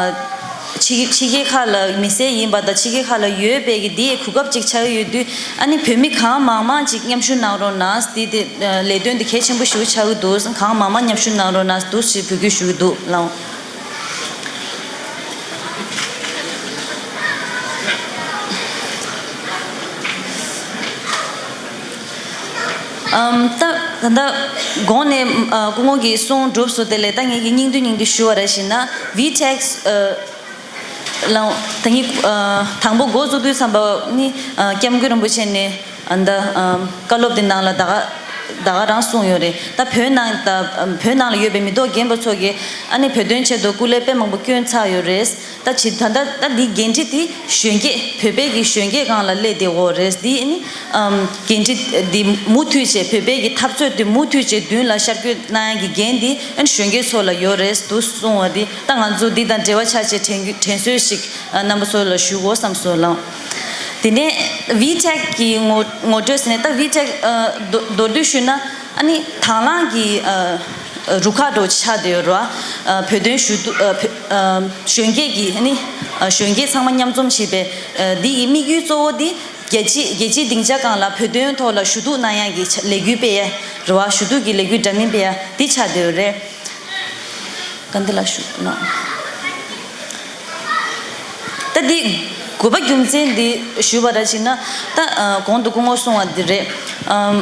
ཕྱི་ཕྱི་རྒྱལ་ཁག་ལ་མི་སེར་ཡིན་པ་དང་ཕྱི་རྒྱལ་ཁག་ལ་ཡོད་པའི་གི་འདི་གོ་སྐབས་ཅིག་ཆགས་ཀྱི་ཡོད་དུས་ཨ་ནི་བོད་མི་གང་མང་མང་ཅིག་མཉམ་ཞུགས་གནང་རོགས་གནང་། འདི་དེ་ལས་དོན་འདི་གལ་ཆེན་པོ་ཞིག་ཆགས་ཀྱི་འདུག་གང་མང་མང་མཉམ་ཞུགས་གནང་རོགས་གནང་འདུག་ཞེས་འབོད་སྐུལ་ཞུ་གི་འདུག་ལགས། ཨམ་ད་ད་ལྟ་གོང་ནས་ཨ་སྐུ་ངོ་གིས་གསུང་གྲུབ་སོང་། དེ་ལས་ད་ངེད་ཀྱིས་སྙིང་བསྡུས་སྙིང་བསྡུས་ཞུ་བ་ར་ཞིག་ན་ཝི་ཊེག་ཨ་ལ་ད་ངེད་ཨ་དང་པོ་འགོ་བཙུགས་དུས་ཙམ་པ་ནི་ཨ་སྐྱབས་མགོན་རིན་པོ་ཆེ་ནས་ཨ་ད་ཨ་བཀའ་སློབ་དེ་ནང་ལ་ད་ག་ད་ག་རང་གསུངས་ཡོད་རེད། ད་བོད་ནང་ད་བོད་ནང་ལ་ཡོད་པའི་མི་ཐོག་རྒན་པ་ཚོ་གིས་ཨ་ནི་བོད་དོན་ཆེད་དུ་སྐུ་ལས་དཔེ་མང་པོ་བསྐྱོན་ཚར་ཡོད་རེད། ད་ཇི་ད་ལྟ་ད་འདི་འགན་འཁྲི་དེ་གཞོན་སྐྱེས་བོད་པའི་གི་གཞོན་སྐྱེས་སྒང་ལ་སླེབས་བསྡད་ཡོད་རེད། འདི་ཨ་ནི་ཨམ་འགན་འཁྲི་འདི་མུ་མཐུད་བྱས་བོད་པའི་གི་འཐབ་རྩོད་འདི་མུ་མཐུད་བྱས་མདུན་ལ་ཤར་བསྐྱོད་གནང་ཡ་གི་འགན་འདི་ཨ་ནི་གཞོན་སྐྱེས་ཚོ་ལ་ཡོད་རེད་འདུག་གསུངས་པ་འདི་ད་ང་ཚོ་འདི་དང་འབྲེལ་བ་ཆགས་བྱས་དྲན་དྲན་གསོ་ཞིག་ཨ་རྣམ་པ་ཚོ་ལ་ཞུ་དགོས་བསམ་སོང་ལགས། དེ་ནས་ཝི་ཊེག་གི་ངོ་ངོ་སྤྲོད་ཟེར་ནས་ད་ཝི་ཊེག་ཨ་མདོ་མདོར་བསྡུས་ཞུས་ན་ཨ་ནི་དང་བླངས་ཀྱི་ཨ་རུ་ཁག་འདྲ་བོ་ཆགས་བསྡད་ཡོད་རེད་བ། ཨ་བོད་དོན་ཞུ་གཏུག་ཨ་བོད་ཨ་གཞོན་སྐྱེས་ཀྱི་ཨ་ནི་ཨ་གཞོན་སྐྱེས་ཚང་མ་མཉམ་འཛོམས་བྱས་པའི་ཨ་འདི་ཡི་དམིགས་ཡུལ་གཙོ་བོ་འདི་རྒྱལ་སྤྱི་རྒྱལ་སྤྱིའི་སྡིངས་ཆ་སྒང་ལ་བོད་དོན་ཐོག་ལ་ཞུ་གཏུག་གནང་ཡག་གི་ཆ་ལས་འགུལ་སྤེལ་ཡ་རེད་བ། ཞུ་གཏུག་གི་ལས་འགུལ་འདྲ་མིན་སྤེལ་ཡ་འདི་ཆགས་བསྡད་ཡོད་རེད། ག་འདི་ལ་ཞུ་ན། ད་འདི་དགོས་པ་རྒྱུ་མཚན་འདི་ཞུ་བ་ར་ཅིག་ན་ད་ཨ་གོང་དུ་སྐུ་ངོ་གསུངས་པ་འདི་རེད། ཨམ་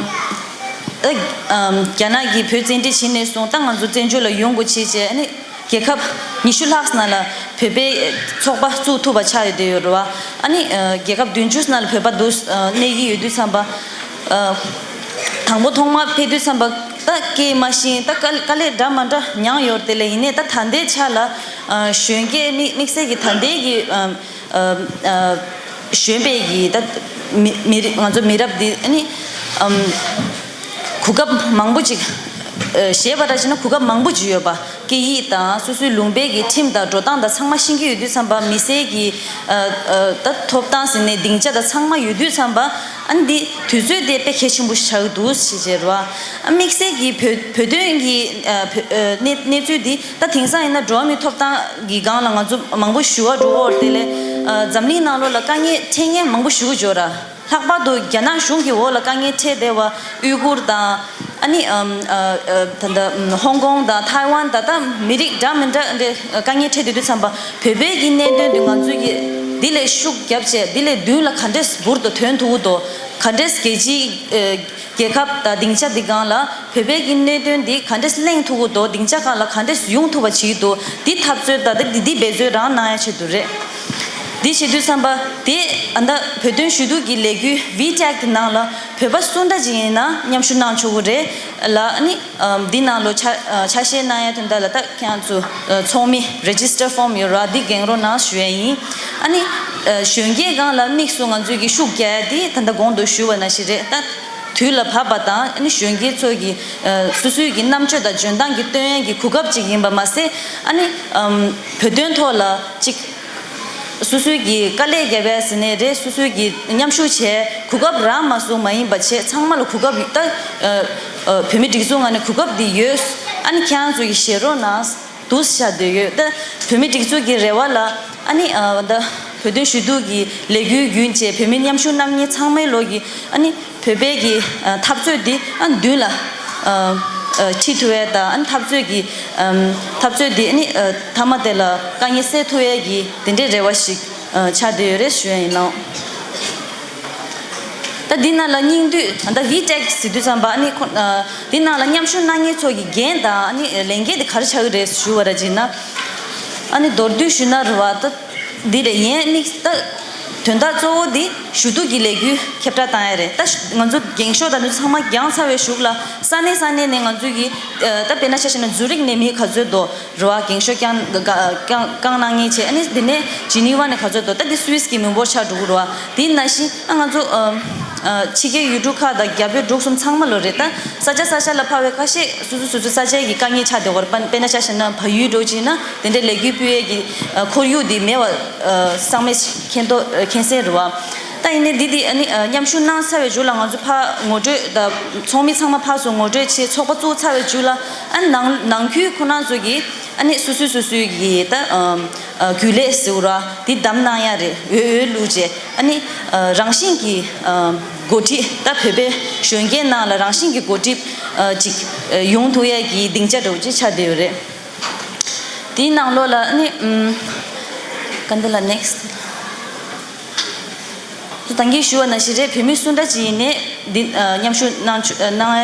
ད་ཨམ་རྒྱ་ནག་གིས་བོད་བཙན་ཁྲིད་བྱས་ནས་བཟུང་ད་ང་ཚོ་བཙན་བྱོལ་ལ་ཡོང་དགོས་བྱས་བྱས་ཨ་ནི་རྒྱལ་ཁབ་ཉི་ཤུ་ལྷག་ཙམ་ནང་ལ་བོད་པའི་ཚོགས་པ་བཙུགས་ཐུབ་པ་ཆགས་ཡོད་བསྡད་ཡོད་རེད་བ། ཨ་ནི་ཨ་རྒྱལ་ཁབ་བདུན་ཅུ་ཙམ་ནང་ལ་བོད་པ་འདུག་ཨ་གནས་ཀྱི་ཡོད་དུས་ཙམ་པ་ཨ་དང་པོ་ཐོག་མར་ཕེབས་དུས་ཙམ་པ། ད་སྐད་མ་ཤེས། ད་དཀའ་དཀའ་ལས་འདྲ་མ་འདྲ་མྱངས་ཡོད་དེ་ལས་ཡིན་ནའི་ད་ད་ལྟའི་ཆ་ལ་ཨ་གཞོན་སྐྱེས་དམིགས་དམིགས་བསལ་གྱི་ད་ལྟའི་གི་ཨ་ཨ་ཨ་གཞོན་པའི་གི་ད་མི་མི་རིགས་ང་ཚོ་མི་རབས་འདི་ཨ་ནི་ཨམ་གོ་སྐབས་མང་པོ་ཅིག་ཨ་བཤད་པ་འདྲ་བྱས་ན་གོ་སྐབས་མང་པོ་ཅིག་ཡོད་པ། སྐད་ཡིག་དང་སོ་སོའི་ལུང་པའི་གི་ཁྲིམས་དང་འགྲོ་སྟངས་དང་ཚང་མ་ཤེས་ཀྱི་ཡོད་དུས་ཙམ་པ་མི་སེར་གྱི་ཨ་ཨ་ད་ཐོབ་ཐང་ཟེར་ནས་སྡིངས་ཆ་དང་ཚང་མ་ཡོད་དུས་ཙམ་པ་ཨ་ནི་འདི་དུས་ཚོད་དེ་དཔེ་གལ་ཆེན་པོ་ཞིག་ཆགས་ཀྱི་འདུག་ཞེས་བྱས་རེད་བ། ཨ་དམིགས་བསལ་གྱི་བོད་བོད་དོན་གྱི་ཨ་བོད་ཨ་གནས་གནས་ཚུལ་འདི་ད་དེང་སང་ཡིན་ན་འགྲོ་བ་མིའི་ཐོབ་ཐང་གི་སྒང་ལ་ང་ཚོ་མང་པོ་ཞུ་བ་འགྲོ་འོར་དེ་ལས་ཨ་འཛམ་གླིང་ནང་ལོགས་ལ་དཀའ་ངལ་འཕྲད་མཁན་མང་པོ་ཞུ་གི་འཇོག་ར། ལྷག་པར་དུ་རྒྱ་ནག་གཞུང་གི་འོག་ལ་དཀའ་ངལ་འཕྲད་བསྡད་པ་ཨུའི་གུར་དང་ཨ་ནི་ཨམ་ཨ་ཨ་ད་ལྟ་ཧོང་ཀོང་དང་ཐའེ་ཝན་ད་ལྟ་མི་རིགས་འདྲ་མི་འདྲ་འདྲ་དཀའ་ངལ་འཕྲད་བསྡད་དུས་ཙམ་པ་བོད་པའི་གི་གནད་དོན་འདི་ང་ཚོས་ཀྱི་འདི་ལས་ཤུགས་བརྒྱབ་བྱས་འདི་ལས་མདུན་ལ་ག་འདྲས་འབུར་དུ་ཐོན་ཐུབ་ཀྱི་འདུག་ག་འདྲས་རྒྱལ་སྤྱིའི་ཨ་རྒྱལ་ཁབ་དང་སྡིངས་ཆ་འདི་སྒང་ལ་བོད་པའི་གི་གནད་དོན་འདི་ག་འདྲས་གླེང་ཐུབ་ཀྱི་འདུག་སྡིངས་ཆ་སྒང་ལ་ག་འདྲས་ཡོང་ཐུབ་པ་བྱེད་ཀྱི་འདུག་འདི་འཐབ་རྩོད་ད་ལྟ་འདི་འདི་འབད་རྩོལ་རང་གནང་ཡ་ཆེད་དུ་རེད། འདི་བྱེད་དུས་ཙམ་པ་དེ་ཨ་ད་བོད་དོན་ཞུ་གཏུག་གི་ལས་འགུལ་ཝི་ཊེག་གི་ནང་ལ་བོད་པ་སུ་འདྲ་ཅིག་ཡིན་ན་མཉམ་ཞུགས་གནང་ཆོག་གི་རེད་ལ། ཨ་ནི་ཨམ་འདི་ནང་ལོ་ཆ་ཨ་ཆ་ཤས་གནང་ཡ་དེ་འདྲ་ལ་ད་ཁྱེད་རང་ཚོ་ཨ་ཚོགས་མི་རེ་ཇི་སི་ཊར་ཕོམ་ཡོད་ར། འདི་འགེངས་རོགས་གནང་ཞུ་ཡ་ཡིན། ཨ་ནི་ཨ་གཞོན་སྐྱེས་སྒང་ལ་དམིགས་སུ་ང་ཚོས་ཀྱི་ཤུགས་རྒྱག་ཡ་དེ་ད་ལྟ་གོང་དུ་ཞུས་པ་ནང་བཞིན་རེད། ད་དུས་ལ་བབ་པ་དང་ཨ་ནི་གཞོན་སྐྱེས་ཚོ་གི་ཨ་སོ་སོའི་གི་རྣམ་དཔྱོད་དང་འཇོན་ཐང་གི་སྟོན་ཡ་གི་གོ་སྐབས་ཅིག་ཡིན་པ་མ་ཟད། ཨ་ནི་ཨམ་བོད་དོན་ཐོག་ལ་ཅིག་སོ་སོའི་གི་དཀའ་ལས་བརྒྱབ་པ་ཟེར་ནའི་རེད། སོ་སོའི་གི་མཉམ་ཞུགས་བྱས་གོ་སྐབས་རག་མ་སོང་མ་ཡིན་པ་བྱས། ཚང་མ་ལ་གོ་སྐབས་ད་ཨ་ཨ་བོད་མི་སྒྲིག་འཛུགས་ངོས་ནས་གོ་སྐབས་འདི་ཡོད། ཨ་ནི་ཁྱེད་རང་ཚོ་གི་བཞེས་རོགས་གནང་། འདུག་བྱ་འདོད་ཡོད། ད་བོད་མི་སྒྲིག་འཛུགས་ཀྱི་རེ་བ་ལ་ཨ་ནི་ཨ་ད་བོད་དོན་ཞུ་གཏུག་གི་ལས་འགུལ་བརྒྱུད་བྱས་བོད་མི་མཉམ་ཞུགས་གནང་མཁན་ཚང་མའི་ལོག་གི་ཨ་ནི་བོད་པའི་གི་ཨ་འཐབ་རྩོད་འདི་ཨ་མདུན་ལ་ཨ་ཨ་ཁྲིད་ཐུབ་ཡས་དང་། ཨ་ནི་འཐབ་རྩོད་ཀྱི་ཨམ་འཐབ་རྩོད་འདི་ཨ་ནི་ཨ་མཐའ་མ་དེ་ལ་དཀའ་ངལ་སེལ་ཐུབ་ཡས་ཀྱི་དེ་འདྲའི་རེ་བ་ཞིག་ཨ་ཆགས་བསྡད་ཡོད་རེད་ཞུ་ཡས་ཡིན་ནོ། ད་འདི་ནང་ལ་སྙིང་བསྡུས་ད་ལྟ་ཝི་ཊེག་ཟེར་དུས་ཙམ་པ་ཨ་ནི་ཁོ་ཨ་འདི་ནང་ལ་མཉམ་ཞུགས་གནང་མཁན་ཚོ་གི་འགན་དང་ཨ་ནི་ལས་འགན་དེ་ག་རེ་ཆགས་ཀྱི་རེད་ཞུ་བ་ར་ཅིག་ན། ཨ་ནི་མདོར་བསྡུས་ཞུས་ན་རེད་བ། ད་འདི་རེད། ཡིན་དམིགས་ད་དོན་དག་གཙོ་བོ་འདི་ཞུ་གཏུག་གི་ལས་འགུལ་ཁྱབ་བསྒྲགས་བཏང་ཡ་རེད། ད་ང་ཚོ་འགེངས་ཤོག་དང་འདི་ཚང་མ་བརྒྱངས་ཚར་བའི་གཞུག་ལ་ས་གནས་ས་གནས་ནས་ང་ཚོའི་གི་ཨ་ད་དཔེར་ན་ཆ་བཞག་ན་ཛུ་རིག་ནས་མི་ག་ཚོད་འདུག་རེད་བ། འགེངས་ཤོག་བསྐྱངས་བསྐྱངས་བསྐྱངས་གནང་མཁན་བྱས། ཨ་ནི་འདི་ནས་ཇི་ནི་ཝ་ནས་ག་ཚོད་འདུག་ད་འདི་སུད་སི་གི་མི་འབོར་ཆགས་འགྲོ་གི་རེད་བ། དེ་ནང་བཞིན་ཨ་ང་ཚོ་ཨ་ཨ་ཕྱི་རྒྱལ་ཡུལ་གྲུ་ཁག་དང་རྒྱ་བོད་འབྲུག་གསུམ་ཚང་མ་ལོ་རེད། ད་ས་ཆ་ས་ཆ་ལ་འཕར་བའི་ཁ་ཤས་སོ་སོ་སོ་སོའི་ས་ཆའི་གི་དཀའ་ངལ་ཆགས་བསྡད་ཡོད་རེད། དཔེར་ན་ཆ་བཞག་ན་བལ་ཡུལ་འདྲ་བོ་ཅིག་ཡིན་ན་དེ་འདྲའི་ལས་འགུལ་སྤེལ་ཡས་ཀྱི་ཨ་ཁོར་ཡུག་འདི་མེད་པ་ཨ་ཚང་མས་མཁྱེན་རྟོགས་ཨ་མཁྱེན་གསལ་རེད་བ། ད་ཡིན་ནའི་འདི་འདི་ཨ་ནི་ཨ་མཉམ་ཞུགས་གནང་ཚར་བའི་མཇུག་ལ་ང་ཚོ་ཕར་ངོ་སྤྲོད་དང་ཚོགས་མི་ཚང་མ་ཕར་ཚུར་ངོ་སྤྲོད་བྱས་ཚོགས་པ་བཙུགས་ཚར་བའི་མཇུག་ལ་ཨ་ནང་ནང་ཁུལ་ཁོ་རང་ཚོ་གིས་ཨ་ནི་སོ་སོའི་སོ་སོའི་གི་ད་ཨམ་ཨ་རྒྱུན་ལས་ཟེར་བ་ར་འདི་བདམས་གནང་ཡ་རེད། འོས་འོས་བླུགས་བྱས་ཨ་ནི་ཨ་རང་བཞིན་གྱི་ཨ་འགོ་ཁྲིད་ད་བོད་པའི་གཞོན་སྐྱེས་ནང་ལ་རང་བཞིན་གྱི་འགོ་ཁྲིད་ཨ་ཅིག་ཨ་ཡོང་ཐུབ་ཡ་གི་སྡིངས་ཆ་འདྲ་བོ་ཅིག་ཆགས་བསྡད་ཡོད་རེད། དེའི་ནང་ལོགས་ལ་ཨ་ནི་ཨམ་ག་འདི་ལ་ནེག་སི་ཊི། ད་གིན་ཞུ་བ་ནང་བཞིན་རེད། བོད་མི་སུ་འདྲ་ཅིག་ཡིན་ནའི་འདི་ཨ་མཉམ་ཞུགས་གནང་ཆོ་ཨ་གནང་ཨ་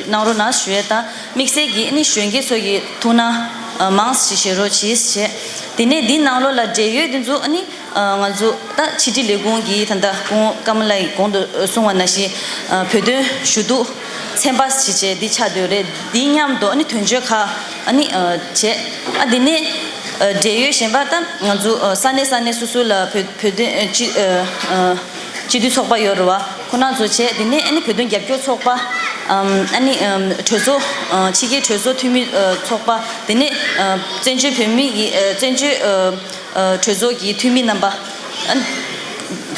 གནང་རོགས་གནང་ཞུ་ཡས་དང་། དམིགས་བསལ་གྱིས་ཨ་ནི་གཞོན་སྐྱེས་ཚོ་གི་ཐུགས་སྣང་ཨ་མང་ཙམ་ཞིག་བཞེས་རོགས་གྱིས་ཞེས། དེ་ནས་འདི་ནང་ལོགས་ལ་འབྲེལ་ཡོད་འདི་ཚོ་ཨ་ནི་ཨ་ང་ཚོ་ད་ཕྱི་དྲིལ་ལས་ཁུངས་ཀྱི་ད་ལྟ་སྐུ་ངོ་ཀམ་ལ་ཡིས་གོང་དུ་གསུངས་པ་ནང་བཞིན་ཨ་བོད་དོན་ཞུ་གཏུག་ཚན་པ་ཞིག་བྱས་འདི་ཆགས་བསྡད་ཡོད་རེད། འདི་མཉམ་དུ་ཨ་ནི་དོན་གཅོད་ཁག་ཨ་ནི་ཨ་བྱས། ཨ་འདི་ནས་ཨ་འབྲེལ་ཡོད་གཞན་པ་ད་ང་ཚོ་ཨ་ས་གནས་ས་གནས་སོ་སོ་ལ་བོད་བོད་དོན་ཨ་སྤྱི་ཨ་ཨ་སྤྱི་འཐུས་ཚོགས་པ་ཡོད་རེད་བ། ཁོ་རང་ཚོ་བྱས། དེ་ནས་ཨ་ནི་བོད་དོན་རྒྱབ་སྐྱོར་ཚོགས་པ། ཨམ་ཨ་ནི་ཨམ་གྲོས་ཚོགས་ཨ་ཕྱི་རྒྱལ་གྲོས་ཚོགས་འཐུས་མི་ཨ་ཚོགས་པ། དེ་ནས་ཨ་བཙན་བྱོལ་བོད་མི་གི་ཨ་བཙན་བྱོལ་ཨ་ཨ་གྲོས་ཚོགས་ཀྱི་འཐུས་མི་རྣམ་པ་ཨ་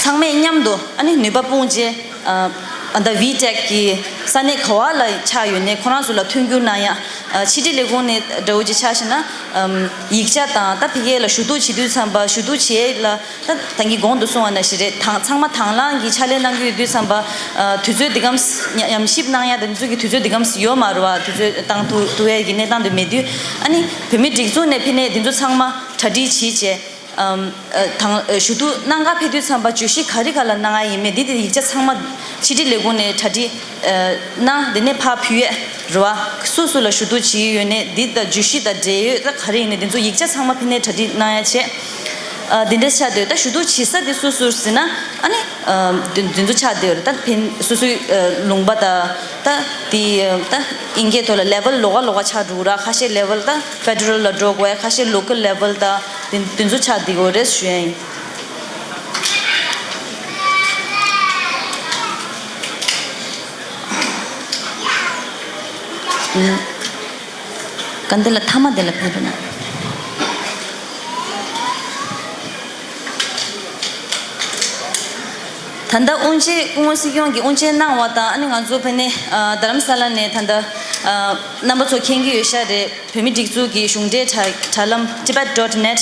ཚང་མས་མཉམ་དུ་ཨ་ནི་ནུས་པ་སྤུངས་བྱས། ཨ་ཨ་ད་ཝི་ཊེག་གི་ས་གནས་ག་བ་ལ་ཆགས་ཡོད་ནའི་ཁོ་རང་ཚོ་ལ་མཐུན་འགྱུར་གནང་ཡ། ཨ་ཕྱི་དྲིལ་ལས་ཁུངས་ནས་འདྲ་བོ་ཅིག་ཆ་བཞག་ན་ཨམ་ཡིག་ཆ་དང་། ད་ཕ་གི་ལ་ཞུ་གཏུག་བྱེད་དུས་ཙམ་པ་ཞུ་གཏུག་བྱེད་ཡས་ལ་ད་ད་གིན་གོང་དུ་གསུངས་པ་ནང་བཞིན་རེད། དང་ཚང་མ་དང་བླངས་ཀྱིས་ཕྱག་ལས་གནང་གི་ཡོད་དུས་ཙམ་པ་ཨ་དུས་ཚོད་འདི་གམ་ཉམས་ཞིབ་གནང་ཡ་དེ་ཚོ་གི་དུས་ཚོད་འདི་གམ་ཡོད་མ་རེད་བ། དུས་ཚོད་བཏང་ཐུབ་ཐུབ་ཡས་ཀྱི་གནས་སྟངས་དེ་མེད་དུས་ཨ་ནི་བོད་མི་སྒྲིག་འཛུགས་ནས་ཕ་གི་འདི་ཚོ་ཚང་མ་གྲ་སྒྲིག་བྱེད་བྱས། ཨམ་ཨ་དང་ཨ་ཞུ་གཏུག་གནང་ག་ཕེབས་དུས་ཙམ་པ་བརྗོད་གཞི་ག་རེ་ག་ལ་གནང་ཡ་ཡིན་མིན་འདི་དེ་ཡིག་ཆ་ཚང་མ་ཕྱི་དྲིལ་ལས་ཁུངས་ནས་གྲ་སྒྲིག་ཨ་གནང་། དེ་ནས་ཕར་ཕུལ་ཡས་རེད་བ། སུ་སུ་ལ་ཞུ་གཏུག་བྱེད་ཀྱི་ཡོད་ནའི་འདི་དང་བརྗོད་གཞི་དང་འབྲེལ་ཡོད་ད་ག་རེ་ཡིན་ནའི་འདི་ཚོ་ཡིག་ཆ་ཚང་མ་ཕ་གི་ནས་གྲ་སྒྲིག་གནང་ཡ་བྱས། ཨ་འདི་འདྲ་ཆགས་བསྡད་ཡོད། ད་ཞུ་གཏུག་བྱེད་ས་དེ་སུ་སུ་ཟེར་ན་ཨ་ནི་ཨ་འདི་འདི་ཚོ་ཆགས་བསྡད་ཡོད་རེད། ད་ཕ་གི་སོ་སོའི་ཨ་ལུང་པ་དང་། ད་དེ་ད་དབྱིན་སྐད་ཐོག་ལ་ལེ་ཝལ་ལོགས་ཀ་ལོགས་ཀ་ཆགས་འགྲོ་གི་ར། ཁ་ཤས་ལེ་ཝལ་ད་ཕེ་ཌེ་རལ་ལ་འགྲོ་དགོས། ཁ་ཤས་ལོ་ཀལ་ལེ་ཝལ་ད། དེ་དེ་ཚོ་ཆགས་བསྡད་ཡོད་རེད་ཞུ་ཡ་ཡིན། ག་འདི་ལ་མཐའ་མ་འདི་ལ་ཕེབས་རོགས་གནང་། ད་ལྟ་དབུ་འབྱེད་སྐུ་ངོ་སྲིད་སྐྱོང་གིས་དབུ་འབྱེད་གནང་བ་དང་། ཨ་ནི་ང་ཚོ་ཕ་གི་ནས་ཨ་རྡ་རམ་ས་ལ་ནས་ད་ལྟ་ཨ་རྣམ་པ་ཚོ་མཁྱེན་གྱི་ཡོད་ཤག་རེད། བོད་མི་སྒྲིག་འཛུགས་ཀྱི་གཞུང་འབྲེལ་དྲ་དྲ་ལམ་ཊི་བེཊ་ཌོཊ་ནེཊ་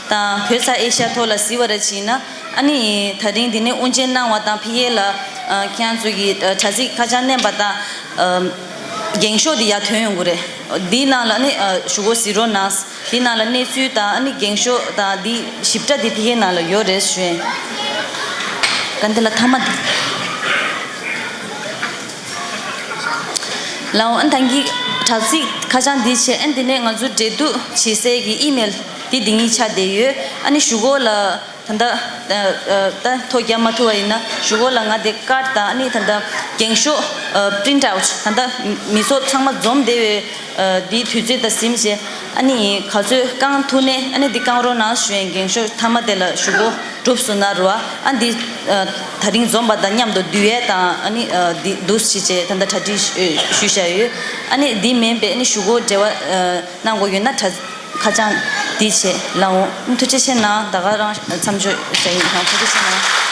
དང་བོད་ས་ཨེ་ཤ་ཡ་ཐོག་ལ་གཟིགས་པ་ར་ཅིག་ཡིན་ན། ཨ་ནི་ད་རིང་འདི་ནས་དབུ་འབྱེད་གནང་བ་དང་ཕ་གི་ལ་ཨ་ཁྱེད་རང་ཚོ་གི་ཨ་དྲ་ཚིགས་ཁ་བྱང་མནན་པ་དང་ཨ་འགེངས་ཤོག་འདི་ཡར་ཐོན་ཡོང་གི་རེད། འདིའི་ནང་ལ་ཨ་ནི་ཨ་ཞུ་སྒོ་གཟིགས་རོགས་གནང་། འདིའི་ནང་ལ་གནས་ཚུལ་དང་ཨ་ནི་འགེངས་ཤོག་དང་འདི་ཞིབ་ཕྲ་འདི་ཕ་གིའི་ནང་ལ་ཡོད་རེད་ཞུ་ཡིན། ག་འདི་ལ་མཐའ་མ་འདི། ལའོ། ཨ་ནི་ད་གིན་དྲ་ཚིགས་ཁ་བྱང་འདི་བྱས། ཨ་ནི་འདི་ནས་ང་ཚོ་འབྲེལ་གཏུག་བྱེད་སའི་གི་ཨི་མེལ་འདི་འདི་གཉིས་ཆགས་བསྡད་ཡོད། ཨ་ནི་ཞུ་སྒོ་ལ་ ད་ལྟ་ད་ད་ཐོ་རྒྱག་མ་ཐུབ་པ་ཡིན་ན་གཞུག་གུ་ལ་ང་དེ་ཀར་དང་ཨ་ནི་ད་ལྟ་འགེངས་ཤོག་print out ད་ལྟ་མི་ཚོགས་ཚང་མ་འཛོམས་བསྡད་པའི་འདིའི་དུས་ཚོད་དང་ཟིན་བྱས་ཨ་ནི་ག་ཚོད་བསྐང་ཐུབ་ནས་ཨ་ནི་འདི་བསྐང་རོགས་གནང་ཞུ་ཡས། འགེངས་ཤོག་མཐའ་མ་དེ་ལ་གཞུག་གུ་གྲུབ་སོང་ན་རུ་བ་ཨ་འདི་ད་རིང་འཛོམས་པ་དང་མཉམ་དུ་བསྡུ་ཡས་དང་ཨ་ནི་འདི་འདུག་སེ་བྱས་ད་ལྟ་གྲ་སྒྲིག་ཞུས་བཞག་ཡོད། ཨ་ནི་འདི་མིན་པའི་ཨ་ནི་གཞུག་གུ་འབྲེལ་བ་གནང་དགོས་ཡོད་ན་ད། ཁ་བྱང་འདི་བྱས་ལ་འོང་། ཐུགས་རྗེ་ཆེ་གནང་། ད་ག་རང་མཚམས་འཇོག་བྱ་ཡིན། ཐུགས་རྗེ་ཆེ་གནང་།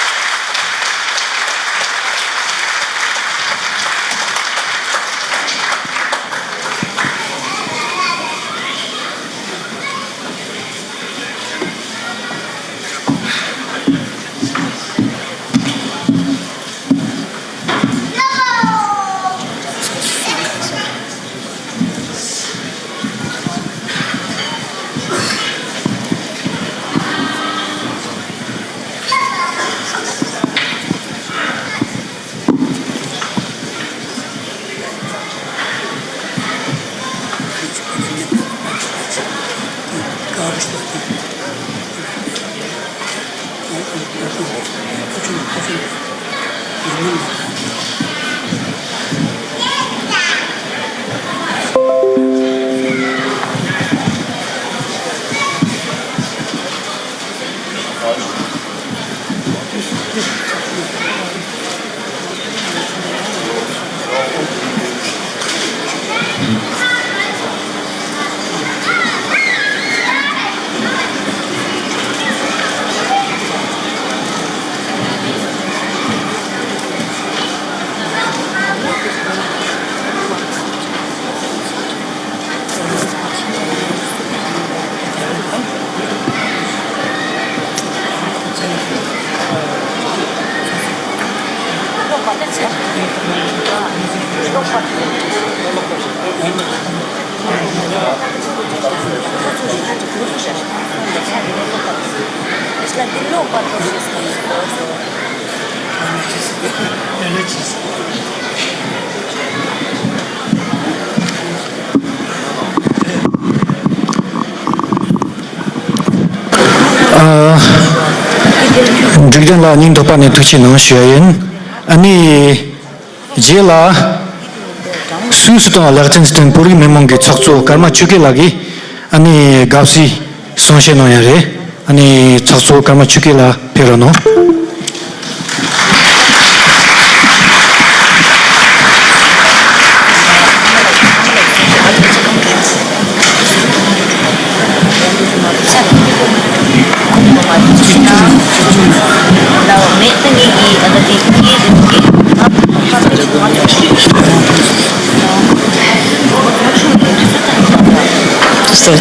ཨ། འབྲུག་ལྡན་ལགས་སྙིང་ཐག་པ་ནས་ཐུགས་རྗེ་གནང་ཞུ་ཡ་ཡིན། ཨ་ནི། རྗེས་ལ། སུད་སི་དང་ལེག་ཅན་སི་ཏན་བོད་རིགས་མི་མང་གི་ཚོགས་གཙོ་ཀརྨ་ཆོས་སྐྱིད་ལགས་ཀྱིས་ཨ་ནི་དགའ་བསུའི་གསུང་བཤད་གནང་ཡ་རེད། ཨ་ནི་ཚོགས་གཙོ་ཀརྨ་ཆོས་སྐྱིད་ལགས་ཕེབས་རོགས་གནང་།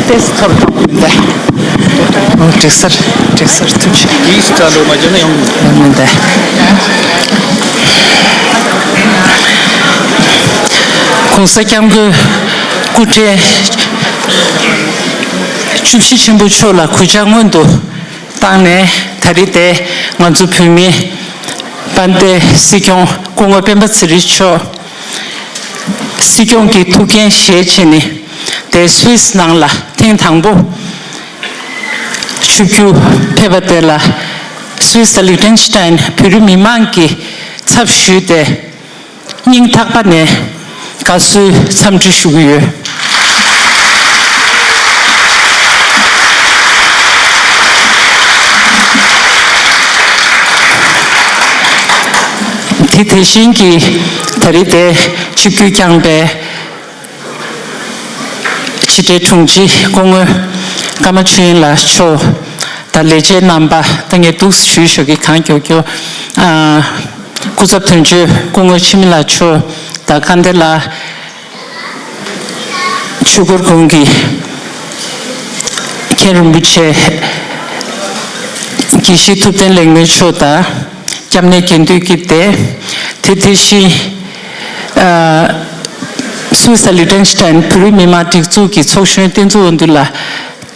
ཏེས་ཐོབ་ཐང་མི་འདའ། འོ་དྲེག་སར་དྲེག་སར་ཐུགས་ཆེ། ཡིས་ཀ་འགྲོ་མ་བྱུང་ན་ཡོང་མི་འདའ། ༸གོང་ས་༸སྐྱབས་མགོན་སྐུ་ཕྲེང་བཅུ་བཞི་ཆེན་པོ་མཆོག་ལ་གུས་ཕྱག་སྔོན་དུ་བཏང་ནས་ད་རེས་དེ་ང་ཚོ་བོད་མིའི་དཔལ་ལྡན་སྲིད་སྐྱོང་སྐུ་ངོ་སྤེན་པ་ཚེ་རིང་མཆོག་སྲིད་སྐྱོང་གི་ཐུགས་འགན་བཞེས་བྱས་ནས་དེ་སུད་སི་ནང་ལ་ཐེངས་དང་པོ་ཆིབས་བསྒྱུར་ཕེབས་པ་དེ་ལ་སུད་སི་དང་ལིག་ཏེན་སི་ཏན་བོད་རིགས་མི་མང་གི་ཚབ་ཞུས་ཏེ། སྙིང་ཐག་པ་ནས་དགའ་བསུའི་འཚམས་འདྲི་ཞུ་གི་ཡོད། དེ་དེ་བཞིན་གྱི་ད་རེས་དེ་ཆིབས་བསྒྱུར་བསྐྱངས་པའི་ཕྱི་དྲིལ་དྲུང་ཆེ་སྐུ་ངོ་ཀརྨ་ཆོས་དབྱིངས་ལགས་མཆོག་དང་ལས་བྱེད་རྣམ་པ་དང་ངས་འདུག་ཞུས་ཞུ་གི་གང་མགྱོགས་མགྱོགས། ཨ། སྐུ་ཚབ་དོན་གཅོད་སྐུ་ངོ་འཆི་མེད་ལགས་མཆོག་དང་། དཀའ་འདས་ལ་ཆོས་འཁོར་དགོན་གྱི་མཁན་རིན་པོ་ཆེ་དགེ་བཤེས་ཐུབ་བསྟན་ལེགས་སྨོན་མཆོག་དང་། སྐྱབས་གནས་དགེ་འདུན་གྱི་སྡེ། དེ་དེ་བཞིན་ཨ། སུད་སི་ལི་ཏེན་སི་ཏན་བོད་རིགས་མི་མང་སྒྲིག་འཛུགས་ཀྱི་ཚོགས་གཞོན་བསྟན་འཛིན་དབང་འདུས་ལགས་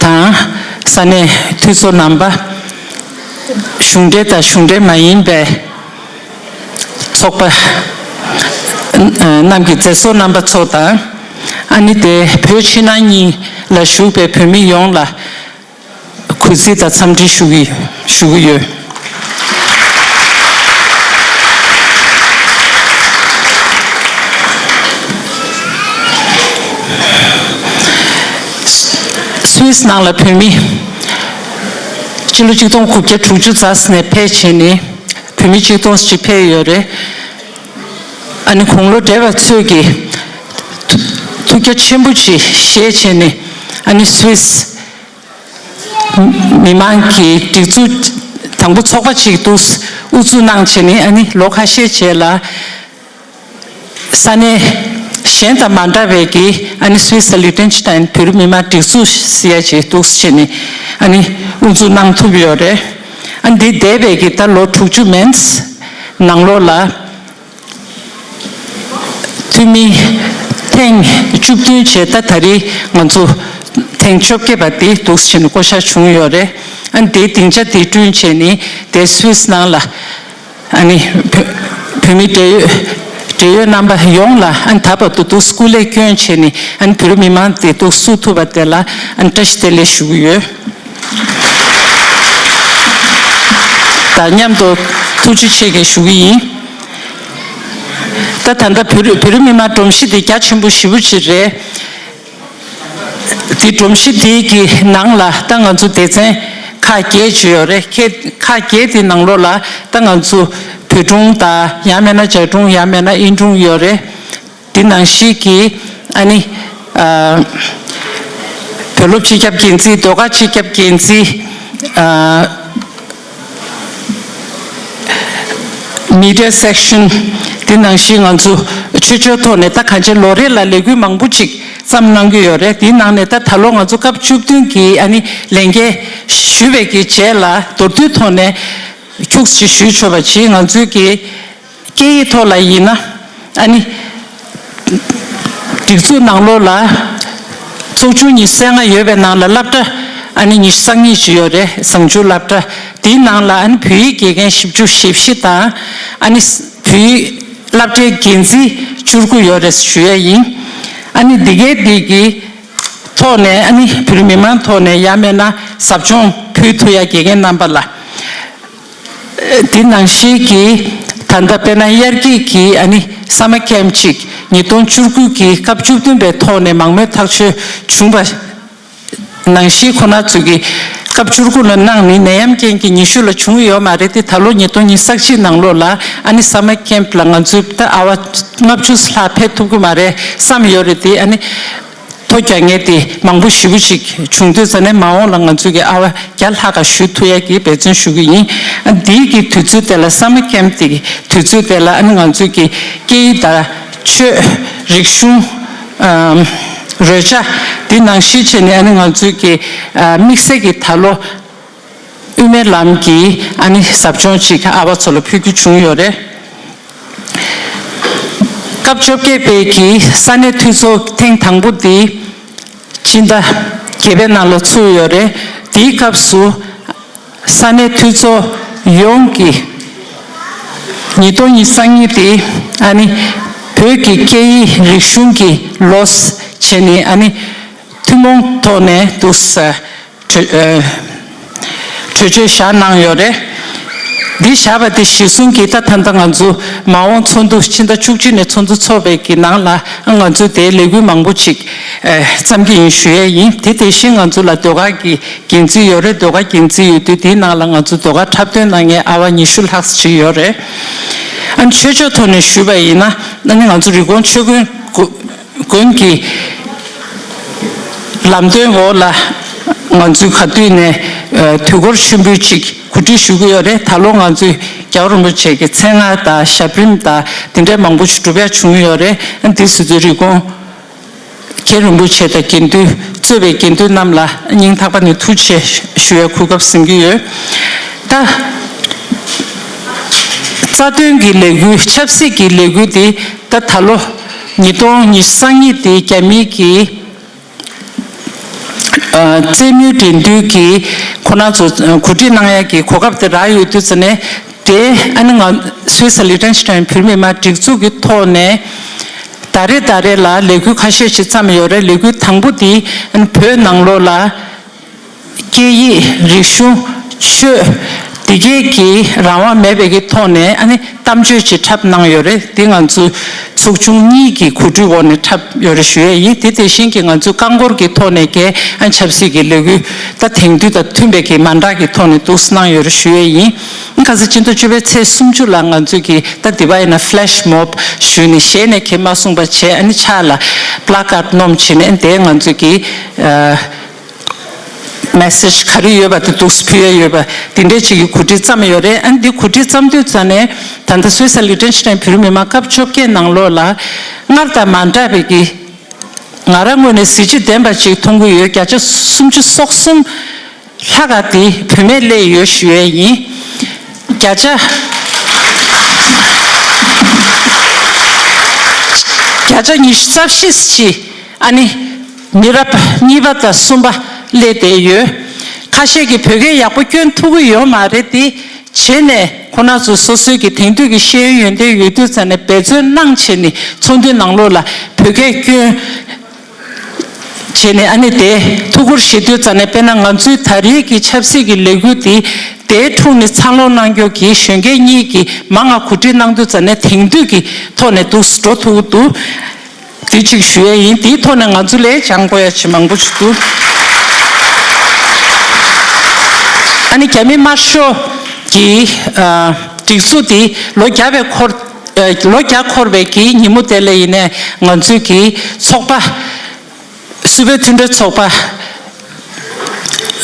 དང་། ས་གནས་འཐུས་ཚོགས་རྣམ་པ། གཞུང་འབྲེལ་དང་གཞུང་འབྲེལ་མ་ཡིན་པའི་ཚོགས་པ་རྣམས་ཀྱི་མཛད་གཙོ་རྣམ་པ་ཚོ་དང་། ཨ་ནི་དེ་བོད་ཕྱི་ནང་གཉིས་ལ་བཞུགས་པའི་བོད་མི་ཡོངས་ལ་གུས་ གུས་བརྩི་དང་འཚམས་འདྲི་ཞུ་གི་ཞུ་གི་ཡོད། སུད་སི་ནང་ལ་བོད་མི་སྤྱི་ལོ་ཆིག་སྟོང་དགུ་བརྒྱ་དྲུག་ཅུ་རྩ་གསུམ་ནས་ཕེབས་བྱས་ནས་བོད་མི་ཆིག་སྟོང་ཅིག་ཕེབས་ཡོད་རེད། ཨ་ནི་དགུང་ལོ་བགྲེས་པ་ཚོས་ཀྱི་ཐུགས་རྒྱ་ཆེན་པོ་ཅིག་བཞེས་བྱས་ནས་ཨ་ནི་སུད་སི་མི་མང་གི་སྒྲིག་འཛུགས་དང་པོ་ཚོགས་པ་ཅིག་ཏུ་དབུ་བཙུགས་གནང་བྱས་ནས་ཨ་ནི་ལོ་ཁ་ཤས་རྗེས་ལ་ས་གནས་གཞན་དང་མ་འདྲ་བའི་གི་ཨ་ནི་སུད་སི་ལི་ཏེན་ཤི་ཏན་བོད་རིགས་མི་མང་སྒྲིག་འཛུགས་ཟེར་ཡ་ཅིག་འདུག་བྱས་ནས་ཨ་ནི་དབུ་འཛུགས་གནང་ཐུབ་ཡོད་རེད། ཨ་འདི་འདས་པའི་གི་ད་ལོ་དྲུག་ཅུ་མན་ནང་ལོགས་ལ། འཐུས་མི་ཐེངས་བཅུ་བདུན་བྱས། ད་ད་རེས་ང་ཚོ་ཐེངས་བཅོ་བརྒྱད་པ་དེ་འདུག་བྱས་ནས་བསྐོ་བཞག་བྱུང་ཡོད་རེད། ཨ་ནི་དེའི་སྡིངས་ཆ་དེ་བསྐྲུན་བྱས་ནས་དེ་སུད་སི་ནང་ལ་ཨ་ནི་བོད་བོད་མི་འབྲེལ་ཡོད་འབྲེལ་ཡོད་རྣམ་པ་ཡོངས་ལ་ཨ་ནི་ད་བར་དུ་འདུག་སྐུ་ལས་བསྐྱོན་བྱས་ནས་ཨ་ནི་བོད་རིགས་མི་མང་དེ་འདུག་བསུ་ཐུབ་པ་དེ་ལ་ཨ་ནི་བཀྲ་ཤིས་བདེ་ལེགས་ཞུ་གི་ཡོད། དང་མཉམ་དུ་ཐུགས་རྗེ་ཆེ་གེ་ཞུ་གི་ཡིན། ད་ད་ལྟ་བོད་རིགས་བོད་རིགས་མི་མང་སྒྲོམ་གཞི་དེ་རྒྱ་ཆེན་པོ་ཞེ་པོ་ཅིག་རེད། དེ་སྒྲོམ་གཞི་དེ་གི་ནང་ལ་ད་ང་ཚོ་སྡེ་ཚན་ཁག་བརྒྱད་ཅིག་ཡོད་རེད། ཁག་ཁག་བརྒྱད་དེ་ནང་ལོགས་ལ་ད་ང་ཚོ་བོད་སྒྲུང་དང་ཡང་མིན་ན་རྒྱ་སྒྲུང་ཡང་མིན་ན་ཨིན་སྒྲུང་ཡོད་རེད། དེ་ནང་བཞིན་གྱི་ཨ་ནི་ཨ་བོད་སློབ་སྤྱི་ཁྱབ་འགན་འཛིན། ཟློས་གར་སྤྱི་ཁྱབ་འགན་འཛིན། ཨ་མི་ཌི་ཡ་སེག་ཤན། དེ་ནང་བཞིན་ང་ཚོ་ཆོས་ཕྱོགས་ཐོག་ནས་ད་གང་ཅི་ལོ་རེ་ལ་ལས་འགུལ་མང་པོ་ཅིག་བརྩམས་གནང་གི་ཡོད་རེད། དེའི་ནང་ནས་ད་ད་ལོ་ང་ཚོ་སྐབས་བཅུ་བདུན་གྱི་ཨ་ནི་ལས་འགན་ཞུས་པའི་གི་རྗེས་ལ་མདོར་བསྡུས་ཐོག་ནས་ཁྱུག་ཅིག་ཞུས་ཆོག་པ་ཅིག་ང་ཚོའི་གི་སྐད་ཡིག་ཐོག་ལ་ཡིན་ན་ཨ་ནི་སྒྲིག་འཛུགས་ནང་ལོགས་ལ་ཚོགས་ཆུང་ཉི་ཤུ་རྩ་ལྔ་ཡོད་པའི་ནང་ལ་སློབ་གྲྭ་ཨ་ནི་ཉི་ཤུ་རྩ་གཉིས་ཅིག་ཡོད་རེད། བཟང་སྤྱོད་སློབ་གྲྭ་དེའི་ནང་ལ་ཨ་ནི་བོད་ཡིག་དགེ་རྒན་བཞི་བཅུ་ཞེ་བཞི་དང་ཨ་ནི་བོད་ཡིག་སློབ་གྲྭའི་འགན་འཛིན་བཅུ་དགུ་ཡོད་རེད་ཞུ་ཡས་ཡིན། ཨ་ནི་འདི་གའི་འདི་གི་ཐོག་ནས་ཨ་ནི་བོད་རིགས་མི་མང་ཐོག་ནས་ཡང་མིན་ན་ཟབ་སྦྱོང་ཕུལ་ཐུབ་ཡ་དགེ་རྒན་རྣམ་པ་ལ། དེ་ནང་བཞིན་གྱི་ད་ལྟ་དཔེར་ན་དབྱར་སྐྱིད་ཀྱི་ཨ་ནི་སམ་མར་ཁེམ་ཅིག་ཉིས་སྟོང་བཅུ་དགུ་གི་སྐབས་བཅུ་བདུན་པའི་ཐོག་ནས་མང་མོས་ཐག་གཅོད་བྱུང་བ་ནང་བཞིན་ཁོ་ན་ཚོ་གི་སྐབས་བཅུ་དགུ་ལ་གནང་ནི་ནད་ཡམས་རྐྱེན་གྱིས་ཉི་ཤུ་ལ་བྱུང་ཡོད་མ་རེད་དེ། ད་ལོ་ཉིས་སྟོང་ཉི་ཤུ་རྩ་གཅིག་ནང་ལོགས་ལ་ཨ་ནི་སམ་མར་ཁེམ་ལ་ང་ཚོའི་ད་ཨ་བ་ལྔ་བཅུ་ལྷག་ཕེབས་ཐུབ་ཀྱི་མ་རེད་བསམ་ཡོད་རེད་དེ། ཨ་ནི་ཐོ་རྒྱག་མཁན་དེ་མང་པོ་ཞེ་པོ་ཅིག་བྱུང་དུས་ཙ་ནས་མ་འོངས་ལ་ང་ཚོ་གི་ཨ་བ་བརྒྱ་ལྷག་ག་ཞུ་ཐུབ་ཡ་གི་འབད་བརྩོན་ཞུ་གི་ཡིན། ཨ་འདིའི་གི་དུས་ཚོད་དེ་ལ་སམ་མར་ཁེམ་དེ་གི་དུས་ཚོད་དེ་ལ་ཨ་ནི་ང་ཚོ་གི་སྐད་ཡིག་དང་ཆོས་རིག་གཞུང་ཨམ་རོལ་ཆ་དེ་ནང་བཞིན་བྱས་ནས་ཨ་ནི་ང་ཚོ་གི་ཨ་དམིགས་བསལ་གྱི་ད་ལོ་དབུ་མའི་ལམ་གྱི་ཨ་ནི་ཟབ་སྦྱོང་ཅིག་ཨ་བ་ཚོ་ལ་ཕུལ་རྒྱུ་བྱུང་ཡོད་རེད། སྐབས་བཅོ་བརྒྱད་པའི་གི་ས་གནས་འཐུས་ཚོགས་ཐེངས་དང་པོ་དེ་སྤྱི་ཟླ་བརྒྱད་པའི་ནང་ལ་ཚུགས་ཡོད་རེད། དེའི་སྐབས་སུ་ས་གནས་འཐུས་ཚོགས་ཡོངས་ཀྱི་ཉིས་སྟོང་ཉི་ཤུ་རྩ་གཉིས་དེ་ཨ་ནི་བོད་ཀྱི་སྐད་ཡིག་རིག་གཞུང་གི་ལོ་བྱས་ནས་ཨ་ནི་ཐུན་མོང་ཐོག་ནས་འདུག་ས། གྲོས་ཨ་གྲོས་ཆོད་བཞག་གནང་ཡོད་རེད། འདི་བཞག་པ་དེ་གཞིར་བཟུང་གིས་ད་ད་ལྟ་ང་ཚོ་མ་འོངས་ཚོགས་འདུ་ཕྱི་ཟླ་བཅུ་གཅིག་ནས་ཚོགས་འདུ་ཚོགས་པའི་གི་ནང་ལ་ང་ཚོས་དེའི་ལས་འགུལ་མང་པོ་ཅིག་ཨ་བརྩམས་ཀྱི་ཡིན་ཞུ་ཡས་ཡིན། དེ་དེ་བཞིན་ང་ཚོ་ལ་ཟློས་གར་གྱི་འགན་འཛིན་ཡོད་རེད། ཟློས་གར་འགན་འཛིན་ཡོད་དུས་དེའི་ནང་ལ་ང་ཚོ་ཟློས་གར་འཁྲབ་སྟོན་གནང་མཁན་ཨ་བ་ཉི་ཤུ་ལྷག་ཅིག་ཡོད་རེད། ཨ་ནི་ཆོས་ཕྱོགས་ཐོག་ནས་ཞུས་པ་ཡིན་ན་ཨ་ནི་ང་ཚོ་རི་ཀོན་ཆོས་དགོན་དགོན་གྱི་ལམ་སྟོན་འོག་ལ་ང་ཚོས་ག་དུས་ནས་ཨ་དུས་འཁོར་ཆེན་པོ་ཅིག་གོ་སྒྲིག་ཞུ་གི་ཡོད་རེད། ད་ལོ་ང་ཚོས་རྒྱལ་བ་རིན་པོ་ཆེ་གི་མཚན་སྔ་དང་ཞབས་རིམ་དང་དེ་འདྲའི་མང་པོ་ཞིག་སྒྲུབ་ཡ་བྱུང་ཡོད་རེད། ཨ་འདི་སུ་ཚོའི་རི་ཀོན་མཁན་རིན་པོ་ཆེ་དང་དགེ་འདུན་གཙོས་པའི་དགེ་འདུན་རྣམས་ལ་སྙིང་ཐག་པ་ནས་ཐུགས་རྗེ་ཆེ་ཞུ་བའི་གོ་སྐབས་ཟིན་གྱི་ཡོད། ད་རྩ་དོན་གྱི་ལས་འགུལ་ཆབ་སྲིད་ཀྱི་ལས་འགུལ་འདི་ད་ད་ལོ་ཉིས་སྟོང་ཉི་ཤུ་རྩ་གཉིས་འདི་རྒྱ་མིའི་གི་ཨ་རྩེད་མོའི་འགྲན་བསྡུར་གྱི་ཁོ་ན་ཚོ་གོ་སྒྲིག་གནང་ཡ་གི་གོ་སྐབས་དེ་རག་ཡོད་དུས་ཙ་ནས་དེ་ཨ་ནི་ང་སུད་སི་ལི་ཏེན་ཤི་ཏན་བོད་མི་མང་སྒྲིག་འཛུགས་ཀྱི་ཐོག་ནས་ད་རེས་ད་རེས་ལ་ལས་འགུལ་ཁ་ཤས་ཤིག་བརྩམས་ཡོད་རེད། ལས་འགུལ་དང་པོ་དེ་ཨ་ནི་བོད་ནང་ལོགས་ལ་ སྐད་ཡིག་རིག་གཞུང་ཆོས་འདི་གས་ཀྱི་རང་དབང་མེད་པའི་གི་ཐོག་ནས་ཨ་ནི་གཏམ་བརྗོད་ཅིག་འཁྲབ་གནང་ཡོད་རེད། འདི་ང་ཚོའི་ཚོགས་ཆུང་གཉིས་ཀྱི་གོ་སྒྲིག་འོག་ནས་འཁྲབ་ཡོད་རེད་ཞུ་ཡས་ཡིན། དེ་དེ་བཞིན་གྱི་ང་ཚོའི་རྐང་འཁོར་གྱི་ཐོག་ནས་ཀྱང་ཨ་ཆབ་སྲིད་ཀྱི་ལས་འགུལ་ད་དེང་དུས་དང་མཐུན་པའི་གི་མ་འདྲ་གི་ཐོག་ནས་འདུག་སེ་གནང་ཡོད་རེད་ཞུ་ཡས་ཡིན། ཁ་སང་སྤྱི་ཟླ་བཅུ་པའི་ཚེས་སུམ་ཅུ་ལ་ང་ཚོས་ཀྱི་ད་འདི་པ་ཡིན་ན་ཕི་ལེཤ་མོབ་ཞུས་ནས་གཞས་ནས་གས་མ་གསུངས་པ་བྱས་ཨ་ནི་ཕྱག་ལ་པ་ལ་ཀར་ཌི་བསྣམས་བྱས་ནས་ཨ་ནི་དེ་ང་ཚོས་ཀྱི་ཨ། མེ་སེཇ་ག་རེ་ཡོད་པ་དེ་འདུག་སེ་ཕུལ་ཡ་ཡོད་པ་དེ་འདྲས་ཅིག་གི་གོ་སྒྲིག་བརྩམས་ཡོད་རེད། ཨ་ནི་འདི་གོ་སྒྲིག་བརྩམས་དུས་ཙ་ནས་ད་ལྟ་སུད་སི་ལིག་ཏེན་ཤི་ཏན་བོད་རིགས་མི་མང་སྐབས་བཅོ་བརྒྱད་ནང་ལོགས་ལ་སྔར་དང་མ་འདྲ་བའི་གི་ང་རང་ངོས་ནས་གཟི་བརྗིད་ལྡན་པ་ཅིག་མཐོང་གི་ཡོད། བརྒྱ་ཆ་སུམ་ཅུ་སོ་གསུམ་ལྷག་ག་དེ་བུད་མེད་སླེབས་ཡོད་ཞུ་ཡས་ཡིན། བརྒྱ་ཆ་བརྒྱ་ཆ་ཉི་ཤུ་རྩ་བཞི་ཅིག་ཨ་ནི་མི་རབས་གཉིས་པ་དང་གསུམ་པ་སླེབས་བསྡད་ཡོད། ཁ་ཤས་ཀྱིས་བོད་སྐད་ཡག་པོ་སྐྱོན་ཐུབ་ཀྱི་ཡོད་མ་རེད་དེ། བྱས་ནས་ཁོ་རང་ཚོ་སོ་སོའི་གི་དེང་དུས་ཀྱི་ཤེས་ཡོན་ཡོན་ཏན་ཡོད་དུས་ཙ་ནས་འབད་བརྩོན་གནང་བྱས་ནས་ཚོགས་འདུའི་ནང་ལོགས་ལ་བོད་སྐད་སྐྱོན་བྱས་ནས་ཨ་ནི་དེ་ཐུགས་ཁུར་བཞེས་དུས་ཙ་ནས། དཔེར་ན་ང་ཚོའི་ད་རེས་ཀྱི་ཆབ་སྲིད་ཀྱི་ལས་འགུལ་འདི་དེའི་འཁྲུག་ནས་འཚར་ལོངས་གནང་རྒྱུ་གི་གཞོན་སྐྱེས་གཉིས་ཀྱིས་མང་ང་གོ་སྒྲིག་གནང་དུས་ཙ་ནས་དེང་དུས་ཀྱི་ཐོག་ནས་འདུག་སེ་འགྲོ་ཐུབ་ཀྱི་འདུག་དེ་གཅིག་ཞུ་ཡས་ཡིན། དེའི་ཐོག་ནས་ང་ཚོ་ལས་སྦྱང་དགོས་ཡ་ཆེ་མང་པོ་ཞིག་འདུག་ཨ་ནི་རྒྱ་མི་དམར་ཤོག་གི་ཨ་སྒྲིག་འཛུགས་དེ་ལོ་བརྒྱ་པའི་འཁོར་ཨ་ལོ་བརྒྱ་འཁོར་བའི་གི་ཉིན་མོ་དེ་ལ་ཡིན་ནས་ང་ཚོའི་གི་ཚོགས་པ། སུད་བོད་མཐུན་གྲོས་ཚོགས་པ།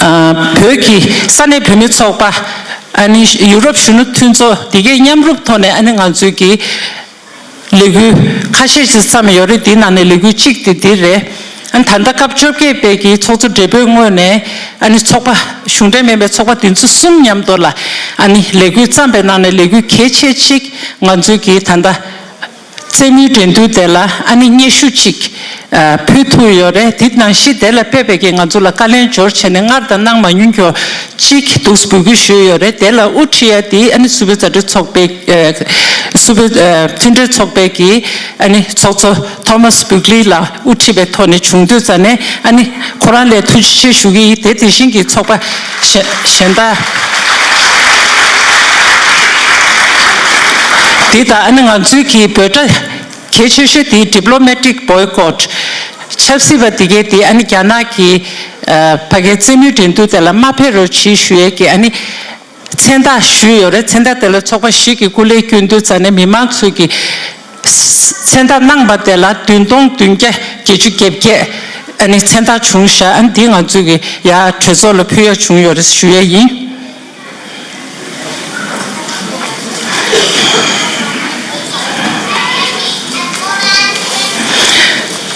ཨ་བོད་ཀྱི་ས་གནས་བོད་མི་ཚོགས་པ། ཨ་ནི་ཡུ་རོབ་གཞོན་ནུ་མཐུན་ཚོགས་འདི་གའི་མཉམ་རུབ་ཐོག་ནས་ཨ་ནི་ང་ཚོའི་གི་ལས་འགུལ་ཁ་ཤས་ཤིག་བརྩམས་ཡོད་རེད། དེའི་ནང་ནས་ལས་འགུལ་གཅིག་དེ་འདི་རེད། ཨ་ནི་ད་ལྟ་སྐབས་བཅོ་བརྒྱད་པའི་གི་ཚོགས་གཙོ་སྦྲེལ་པོའི་ངོས་ནས་ཨ་ནི་ཚོགས་པ་གཞུང་འབྲེལ་མིན་པའི་ཚོགས་པ་དེ་ཚོ་གསུམ་མཉམ་དུ་ལ་ཨ་ནི་ལས་འགུལ་བརྩམས་པའི་ནང་ནས་ལས་འགུལ་གལ་ཆེ་གཅིག་ང་ཚོའི་གི་ད་ལྟ་རྩེད་མོའི་འགྲན་བསྡུར་དེ་ལ་ཨ་ནི་སྙན་ཞུ་གཅིག་ཨ་ཕུལ་ཐུབ་ཡོད་རེད། དེ་ནང་བཞིན་དེ་ལ་ཕེབས་པའི་གི་ང་ཚོ་ལ་བཀའ་ལན་འབྱོར་བྱས་ནས་སྔར་དང་གནང་མ་མྱོང་རྒྱུ་གཅིག་འདུག་སེ་འབོད་སྐུལ་ཞུས་ཡོད་རེད། དེ་ལ་དབུ་ཁྲིད་ཡ་དེ་ཨ་ནི་སུད་བོད་མཛའ་འབྲེལ་ཚོགས་པའི་ཨ་སུད་བོད་ཨ་མཐུན་འབྲེལ་ཚོགས་པའི་གི་ཨ་ནི་ཚོགས་གཙོ་ཐོ་མཱས་བུག་ལི་ལགས་དབུ་ཁྲིད་པའི་ཐོག་ནས་བྱུང་དུས་ཙ་ནས་ཨ་ནི་ཁོ་རང་ལ་ཐུགས་རྗེ་ཆེ་ཞུ་གི་ཡིན། དེ་དེ་བཞིན་གྱི་ཚོགས་པ་གཞན་གཞན་དག་དེ་དང་ཨ་ནི་ང་ཚོའི་གི་འབོད་སྒྲ་གལ་ཆེ་ཤོས་དེ་diplomatic boycott། ཆབ་སྲིད་པ་དེ་གས་དེ་ཨ་ནི་རྒྱ་ནག་གི་ཨ་ཕ་གའི་རྩེད་མོའི་འགྲན་བསྡུར་དེ་ལ་མ་ཕེབས་རོགས་གྱིས་ཞུ་ཡས་ཀྱི་ཨ་ནི་མཚན་རྟགས་ཞུས་ཡོད་རེད། མཚན་རྟགས་དེ་ལ་ཚོགས་པ་བཞི་གིས་སྐུ་ལས་བསྐྱོན་དུས་ཙ་ནས་མི་མང་ཚོས་ཀྱི་མཚན་རྟགས་གནང་པ་དེ་ལ་བདུན་སྟོང་བདུན་བརྒྱ་བརྒྱད་ཅུ་གྱ་བརྒྱད་ཨ་ནི་མཚན་རྟགས་བྱུང་ཤག་ཨ་ནི་འདི་ང་ཚོས་ཀྱི་ཡར་གྲོས་ཚོགས་ལ་ཕུལ་ཡ་བྱུང་ཡོད་རེད་ཞུ་ཡ་ཡིན།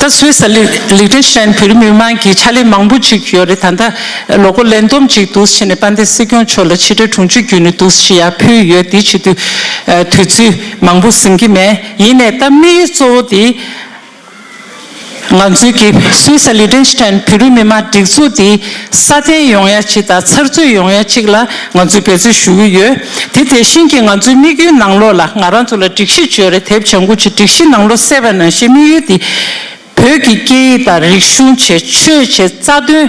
ད་སུད་སི་ལི་ལིག་ཏེན་ཤི་ཏན་བོད་རིགས་མི་མང་གི་ཕྱག་ལས་མང་པོ་ཅིག་ཡོད་རེད། ད་ལྟ་ལོ་འཁོར་ལས་བསྡོམས་ཅིག་འདུག་སེ་བྱས་ནས་དཔལ་ལྡན་སྲིད་སྐྱོང་མཆོག་ལ་ཕྱི་དྲིལ་དྲུང་ཆེ་བརྒྱུད་ནས་འདུག་སེ་ཡར་ཕུལ་ཡོད། དེ་བྱེད་དུས་ཨ་དུས་ཚོད་མང་པོ་ཟིན་གྱི་མེད། ཡིན་ནའི་ད་དམིགས་ཡུལ་གཙོ་བོ་དེ་ང་ཚོའི་གི་སུད་སི་ལི་ཏེན་ཤི་ཏན་བོད་རིགས་མི་མང་སྒྲིག་འཛུགས་དེ་སྲ་བརྟན་ཡོང་ཡ་ཅིག་དང་ཚགས་ཚུད་ཡོང་ཡ་ཅིག་ལ་ང་ཚོས་འབད་བརྩོན་ཞུ་གི་ཡོད། དེ་དེ་བཞིན་གྱི་ང་ཚོའི་དམིགས་ཡུལ་ནང་ལོགས་ལ་ང་རང་ཚོ་ལ་སྒྲིག་གཞི་བརྗོད་རེད། དེབ་ལྗང་གུ་ཅིག་སྒྲིག་གཞི་ནང་ལོགས་གསལ་བ་ནང་བཞིན་དམིགས་ཡུལ་དེ་བོད་ཀྱི་སྐད་ཡིག་དང་རིག་གཞུང་བྱས། ཆོས་བྱས། རྩ་དོན་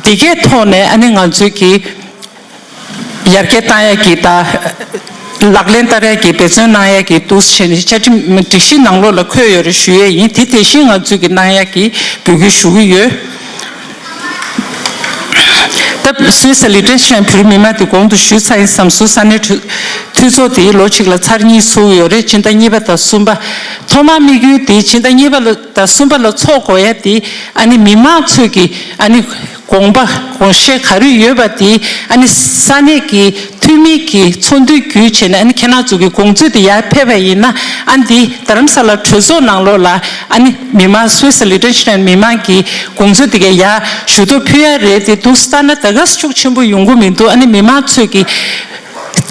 འདི་གའི་ཐོག་ནས་ཨ་ནི་ང་ཚོའི་གི་ཡར་རྒྱས་བཏང་ཡ་གི་དང་ལག་ལེན་བསྟར་ཡ་གི་འབད་བརྩོན་གནང་ཡ་གི་འདུག་སེ་བྱས་ནས་བཅའ་ཁྲིམས་སྒྲིག་གཞི་ནང་ལོགས་ལ་འཁོད་ཡོད་རེད་ཞུ་ཡས་ཡིན། དེ་དེ་བཞིན་ང་ཚོས་གི་གནང་ཡ་གི་འབོད་སྐུལ་ཞུ་གི་ཡོད། ད་སུད་སི་ལི་ཏེན་ཤི་ཏན་བོད་རིགས་མི་མང་དེ་གོང་དུ་ཞུས་ཚར་ཡིན་བསམ་སོང་། ས་གནས་འཐུས་འཐུས་ཚོགས་དེ་ལོ་གཅིག་ལ་ཚར་གཉིས་ཚོགས་ཡོད་རེད། སྤྱི་ཟླ་གཉིས་པ་དང་གསུམ་པ། ཐོག་མར་དམིགས་ཡུལ་དེ་སྤྱི་ཟླ་གཉིས་པ་ལ་དང་གསུམ་པ་ལ་ཚོགས་དགོས་ཡ་དེ་ཨ་ནི་མི་མང་ཚོས་ཀྱི་ཨ་ནི་དགོངས་པ་དགོངས་བཞེད་ག་རེ་ཡོད་པ་དེ་ཨ་ནི་ས་གནས་ཀྱི་འཐུས་མི་གི་ཚོགས་འདུ་བརྒྱུད་བྱས་ནས་ཨ་ནི་ཁྱེད་རང་ཚོ་གི་དགོངས་ཚུལ་དེ་ཡར་ཕེབས་པ་ཡིན་ན་ཨ་ནི་དེ་རྡ་རམ་ས་ལ་གྲོས་ཚོགས་ནང་ལོགས་ལ་ཨ་ནི་མི་མང་སུད་སི་ལི་ཏེན་ཤི་ཏན་མི་མང་གི་དགོངས་ཚུལ་དེ་ག་ཡར་ཞུ་གཏུག་ཕུལ་ཡ་རེད་དེ་འདུག་སེ་ལྟ་ན་ད་ག་ཤུགས་ཆེན་པོ་ཡོང་གི་མི་འདུག་ཨ་ནི་མི་མང་ཚོས་ཀྱི་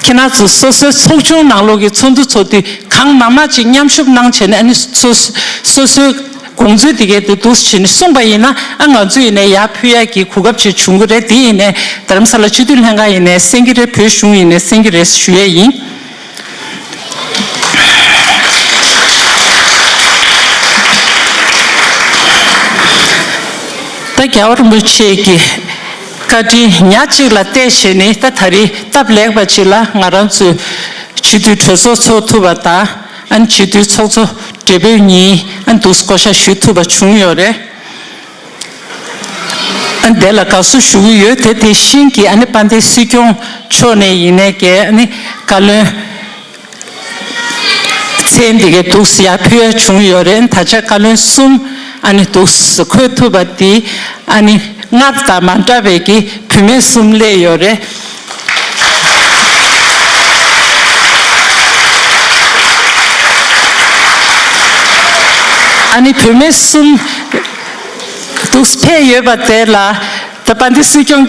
ཁྱེད་རང་ཚོ་སོ་སོའི་ཚོགས་ཆུང་ནང་ལོགས་ཀྱི་ཚོགས་འདུ་ཚོགས་དུས་གང་མང་མང་ཅིག་མཉམ་ཞུགས་གནང་བྱས་ནས་ཨ་ནི་སོ་སོ་སོའི་དགོངས་ཚུལ་དེ་གའི་དེ་འདུག་སེ་བྱས་ནས་གསུངས་པ་ཡིན་ན་ཨ་ང་ཚོ་ཡིན་ནའི་ཡར་ཕུལ་ཡག་གི་གོ་སྐབས་ཅིག་བྱུང་གི་རེད། དེ་ཡིན་ནའི་རྡ་རམ་ས་ལ་སྤྱི་འཐུས་ལྷན་ཁང་ཡིན་ནའི་གསན་གྱི་རེད། བོད་གཞུང་ཡིན་ནའི་གསན་གྱི་རེད་ཞུ་ཡས་ཡིན། ད་རྒྱལ་བ་རིན་པོ་ཆེ་གི་ བཀའ་དྲིན་ཉག་གཅིག་ལ་བལྟས་བྱས་ནས། ད་ད་རེས་སྟབས་ལེགས་པ་ཅིག་ལ་ང་རང་ཚོའི་སྤྱི་འཐུས་གྲོས་ཚོགས་ཚོགས་ཐུབ་པ་དང་། ཨ་ནི་སྤྱི་འཐུས་ཚོགས་གཙོ་བགྲེས་པོའི་ཉིན་ཨ་ནི་འདུག་སེ་བསྐོ་བཞག་ཞུ་ཐུབ་པ་བྱུང་ཡོད་རེད། ཨ་ནི་དེ་ལ་དགའ་བསུ་ཞུ་གི་ཡོད། དེ་དེ་བཞིན་གྱི་ཨ་ནི་དཔལ་ལྡན་སྲིད་སྐྱོང་མཆོག་ནས་ཡིན་ནའི་གི་ཨ་ནི་བཀའ་བློན་མཚན་འདི་གའི་འདུག་སེ་ཡར་ཕུལ་ཡ་བྱུང་ཡོད་རེད། ད་ཆ་བཀའ་བློན་གསུམ་ཨ་ནི་འདུག་སེ་འཁོད་ཐུབ་པ་འདི་ཨ་ནི་སྔར་དང་མ་འདྲ་བའི་གི་བུད་མེད་གསུམ་སླེབས་ཡོད་རེད། ཨ་ནི་བུད་མེད་གསུམ་འདུག་སེ་ཕེབས་ཡོད་པ་དེ་ལ། ད་དཔལ་ལྡན་སྲིད་སྐྱོང་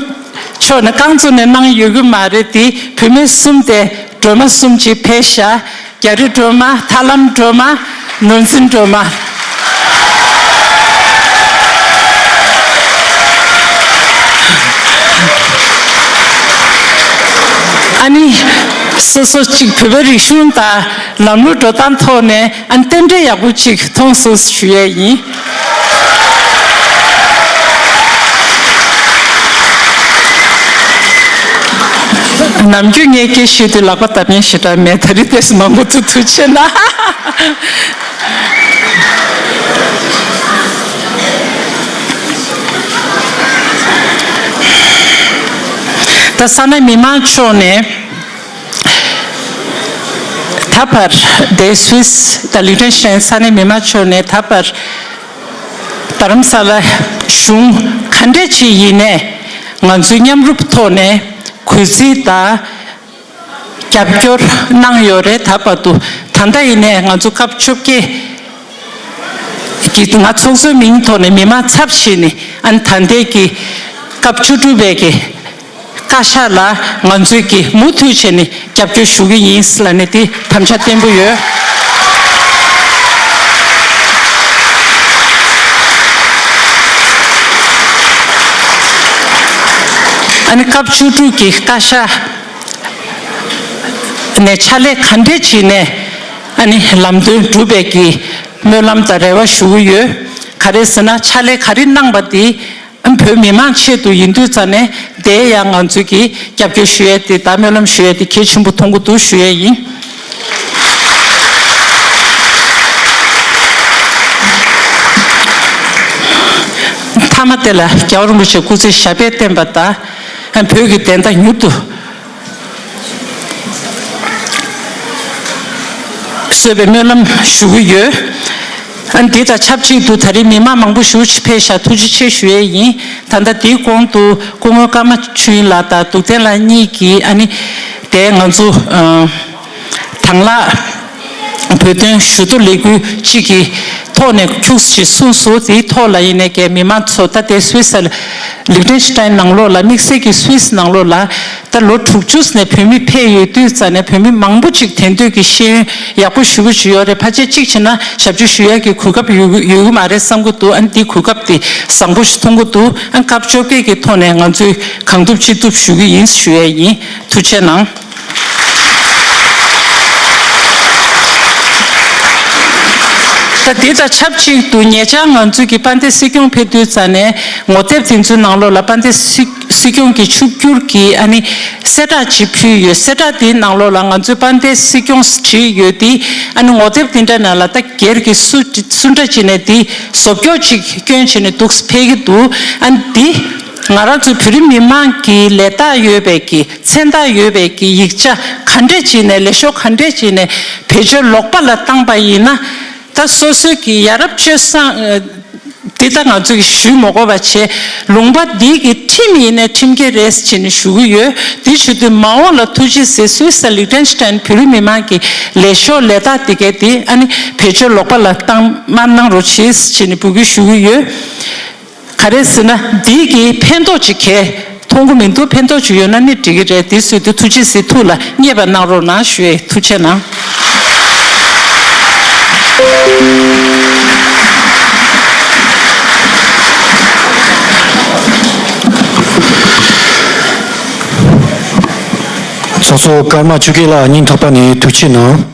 མཆོག་ནས་རྐང་བཙུགས་ནས་གནང་ཡོད་ཀྱི་མ་རེད་དེ། བུད་མེད་གསུམ་དེ་སྒྲོལ་མ་གསུམ་གྱིས་ཕེབས་ཤག་རྒྱ་རི་སྒྲོལ་མ། ཐར་ལམ་སྒྲོལ་མ། ནོར་འཛིན་སྒྲོལ་མ། ཨ་ནི་སོ་སོ་གཅིག་བོད་པའི་རིག་གཞུང་དང་ལམ་ལུགས་འགྲོ་སྟངས་ཐོག་ནས་ཨ་ནི་རྟེན་འབྲེལ་ཡག་པོ་གཅིག་མཐོང་སོང་ཞུ་ཡས་ཡིན། ནམ་རྒྱུན་ངས་སྐད་བཤད་དུས་ལག་པ་བརྡབ་མཁན་ཞེ་དྲག་མེད། ད་རེས་ཏོག་ཙམ་མང་པོ་འདུག་ཐུགས་རྗེ་གནང་། ད་ས་གནས་མི་མང་ཕྱོགས་ནས་ད་བར་དེ་སུད་སི་དང་ལིག་ཏེན་ཤི་ཏན་ས་གནས་མི་མང་ཕྱོགས་ནས་ད་བར་རྡ་རམ་ས་ལ་གཞུང་ག་འདྲས་ཅིག་ཡིན་ནས་ང་ཚོའི་མཉམ་རུབ་ཐོག་ནས་གུས་བརྩི་དང་རྒྱབ་སྐྱོར་གནང་ཡོད་རེད། ད་བར་དུ། ད་ལྟ་ཡིན་ནས་ང་ཚོ་སྐབས་བཅོ་བརྒྱད་ཀྱི་ང་ཚོགས་གཙོའི་མིང་ཐོག་ནས་མི་མང་ཚབ་བྱས་ནས་ཨ་ནི་ད་ལྟའི་གི་སྐབས་བཅུ་དྲུག་པའི་གི་བཀའ་ཤག་ལ་ང་ཚོས་ཀྱིས་མུ་མཐུད་བྱས་ནས་རྒྱབ་སྐྱོར་ཞུ་གི་ཡིན་ལབ་ནས་དེ་དམ་བཅའ་བརྟན་པོ་ཡོད། ཨ་ནི་སྐབས་བཅུ་དྲུག་གི་བཀའ་ཤག་ནས་ཕྱག་ལས་ག་འདྲས་བྱས་ནས་ཨ་ནི་ལམ་སྟོན་སྒྲུབ་པའི་གི་སྨོན་ལམ་དང་རེ་བ་ཞུ་གི་ཡོད། ག་རེ་ཟེར་ན་ཕྱག་ལས་ག་རེ་གནང་པ་དེ་བོད་མི་མང་ཆེད་དུ་ཡིན་དུས་ཙ་ནས་དེ་ཡང་ང་ཚོས་ཀྱིས་རྒྱབ་སྐྱོར་ཞུ་ཡས་དེ་དང་སྨོན་ལམ་ཞུ་ཡས་དེ་གལ་ཆེན་པོ་མཐོང་གི་འདུག་ཞུ་ཡས་ཡིན། མཐའ་མ་དེ་ལ་རྒྱལ་བ་རིན་པོ་ཆེ་སྐུ་ཚེ་ཞབས་པད་བརྟན་པ་དང་བོད་ཀྱི་བདེན་མཐའ་མྱུར་དུ་གསོས་པའི་སྨོན་ལམ་ཞུ་གི་ཡོད། ཨ་འདི་དང་ཆབས་ཅིག་ཏུ་ད་རེས་མི་མང་མང་པོ་ཞེ་པོ་ཅིག་ཕེབས་ཤག་ཐུགས་རྗེ་ཆེ་ཞུ་ཡས་ཡིན། ད་ལྟ་འདིའི་གོང་དུ་སྐུ་ངོ་ཀརྨ་ཆོས་དབྱིངས་ལགས་དང་འདུག་བསྟན་ལགས་གཉིས་ཀྱིས་ཨ་ནི་དེ་ང་ཚོ་ཨ་དང་བླངས་བོད་དོན་ཞུ་གཏུག་ལས་འགུལ་གཅིག་གི་ཐོག་ནས་ཁྱུག་ཅིག་གསུངས་སོང་། དེའི་ཐོག་ལ་ཡིན་ནའི་གའི་མི་མང་ཚོ་ད་ལྟའི་སུད་སི་ལིག་ཏེན་ཤི་ཏན་ནང་ལོགས་ལ་དམིགས་བསལ་གྱི་སུད་སི་ནང་ལོགས་ལ་ད་ལོ་དྲུག་ཅུ་ནས་བོད་མི་ཕེབས་ཡོད་དུས་ཙ་ནས་བོད་མི་མང་པོ་ཅིག་དེ་འདོད་ཀྱི་ཤེས་ཡོན་ཡག་པོ་ཞེ་པོ་ཅིག་ཡོད་རེད། ཕལ་ཆེར་གཅིག་བྱས་ན་ཞབས་ཕྱི་ཞུ་ཡག་གི་གོ་སྐབས་ཡོད་ཡོད་ཀྱི་མ་རེད་བསམ་གྱི་འདུག་ཨ་ནི་འདི་གོ་སྐབས་དེ་བཟང་པོ་ཞིག་མཐོང་གི་འདུག་ཨ་ནི་སྐབས་བཅོ་བརྒྱད་ཀྱི་ཐོག་ནས་ང་ཚོས་གང་ཐུབ་ཅི་ཐུབ་ཞུ་གི་ཡིན་ཞུ་ཡས་ཡིན། ཐུགས་རྗེ་གནང་། ད་འདི་དང་ཆབས་ཅིག་ཏུ་ཉེ་ཆར་ང་ཚོས་ཀྱི་དཔལ་ལྡན་སྲིད་སྐྱོང་ཕེབས་དུས་ཙ་ནས་ངོ་དེབ་དེ་ཚོའི་ནང་ལོགས་ལ་དཔལ་ལྡན་སྲིད་སྲིད་སྐྱོང་གི་ཆིབས་བསྒྱུར་གྱི་ཨ་ནི་གསལ་བསྒྲགས་ཅིག་ཕུལ་ཡོད། གསལ་བསྒྲགས་དེའི་ནང་ལོགས་ལ་ང་ཚོས་དཔལ་ལྡན་སྲིད་སྐྱོང་བྲིས་ཡོད་དེ། ཨ་ནི་ངོ་དེབ་དེ་འདྲ་ནང་ལ་ད་སྒེར་གྱི་སུ་སུ་འདྲ་ཅིག་ནས་དེ་བཟོ་བཅོས་ཅིག་སྐྱོན་བྱས་ནས་འདུག་ཕེབས་ཀྱི་འདུག་ཨ་ནི་དེ་ང་རང་ཚོ་བོད་རིགས་མི་མང་གི་ལས་རྟགས་ཡོད་པའི་གི་མཚན་རྟགས་ཡོད་པའི་གི་ཡིག་ཆ་ག་འདྲས་ཅིག་ནས་ལས་ཤོག་ག་འདྲས་ཅིག་ནས་བེད་སྤྱོད་ལོག་པ་ལ་བཏང་པ་ཡིན་ན། ད་སོ་སོའི་གི་ཡ་རབས་སྤྱོད་བཟང་འདི་ད་ང་ཚོ་གི་ཞུས་མ་དགོས་པ་བྱས། ལུང་པ་འདི་གི་ཁྲིམས་ཡིན་ནའི་ཁྲིམས་འགལ་རེད་ཟེར་ནས་ཞུ་གི་ཡོད། དེ་བྱེད་དུས་མ་འོངས་ལ་ཐུགས་རྗེ་གཟིགས། སུད་སི་ལིག་ཏེན་ཤི་ཏན་བོད་རིགས་མི་མང་གི་ལས་ཤོག་ལས་རྟགས་འདི་གའི་དེ་ཨ་ནི་བེད་སྤྱོད་ལོག་པ་ལ་བཏང་མ་གནང་རོགས་བྱེད་ཟེར་ནས་འབོད་སྐུལ་ཞུ་གི་ཡོད། ག་རེ་ཟེར་ན་འདི་གི་ཕན་ཐོགས་ཅིག་གས་མཐོང་གི་མི་འདུག་ཕན་ཐོགས་ཅིག་ཡོད་ན་ནི་འགྲིག་གི་རེད། དེ་བཟོས་དུས་ཐུགས་རྗེ་གཟིགས། ཐུགས་ལ་མཉེས་པ་གནང་རོགས་གནང་ཞུ་ཡས། ཐུགས་རྗེ་གནང་། ཚོགས་གཙོ་ཀརྨ་ཆོས་སྐྱིད་ལགས་སྙིང་ཐག་པ་ནས་ཐུགས་རྗེ་གནང་།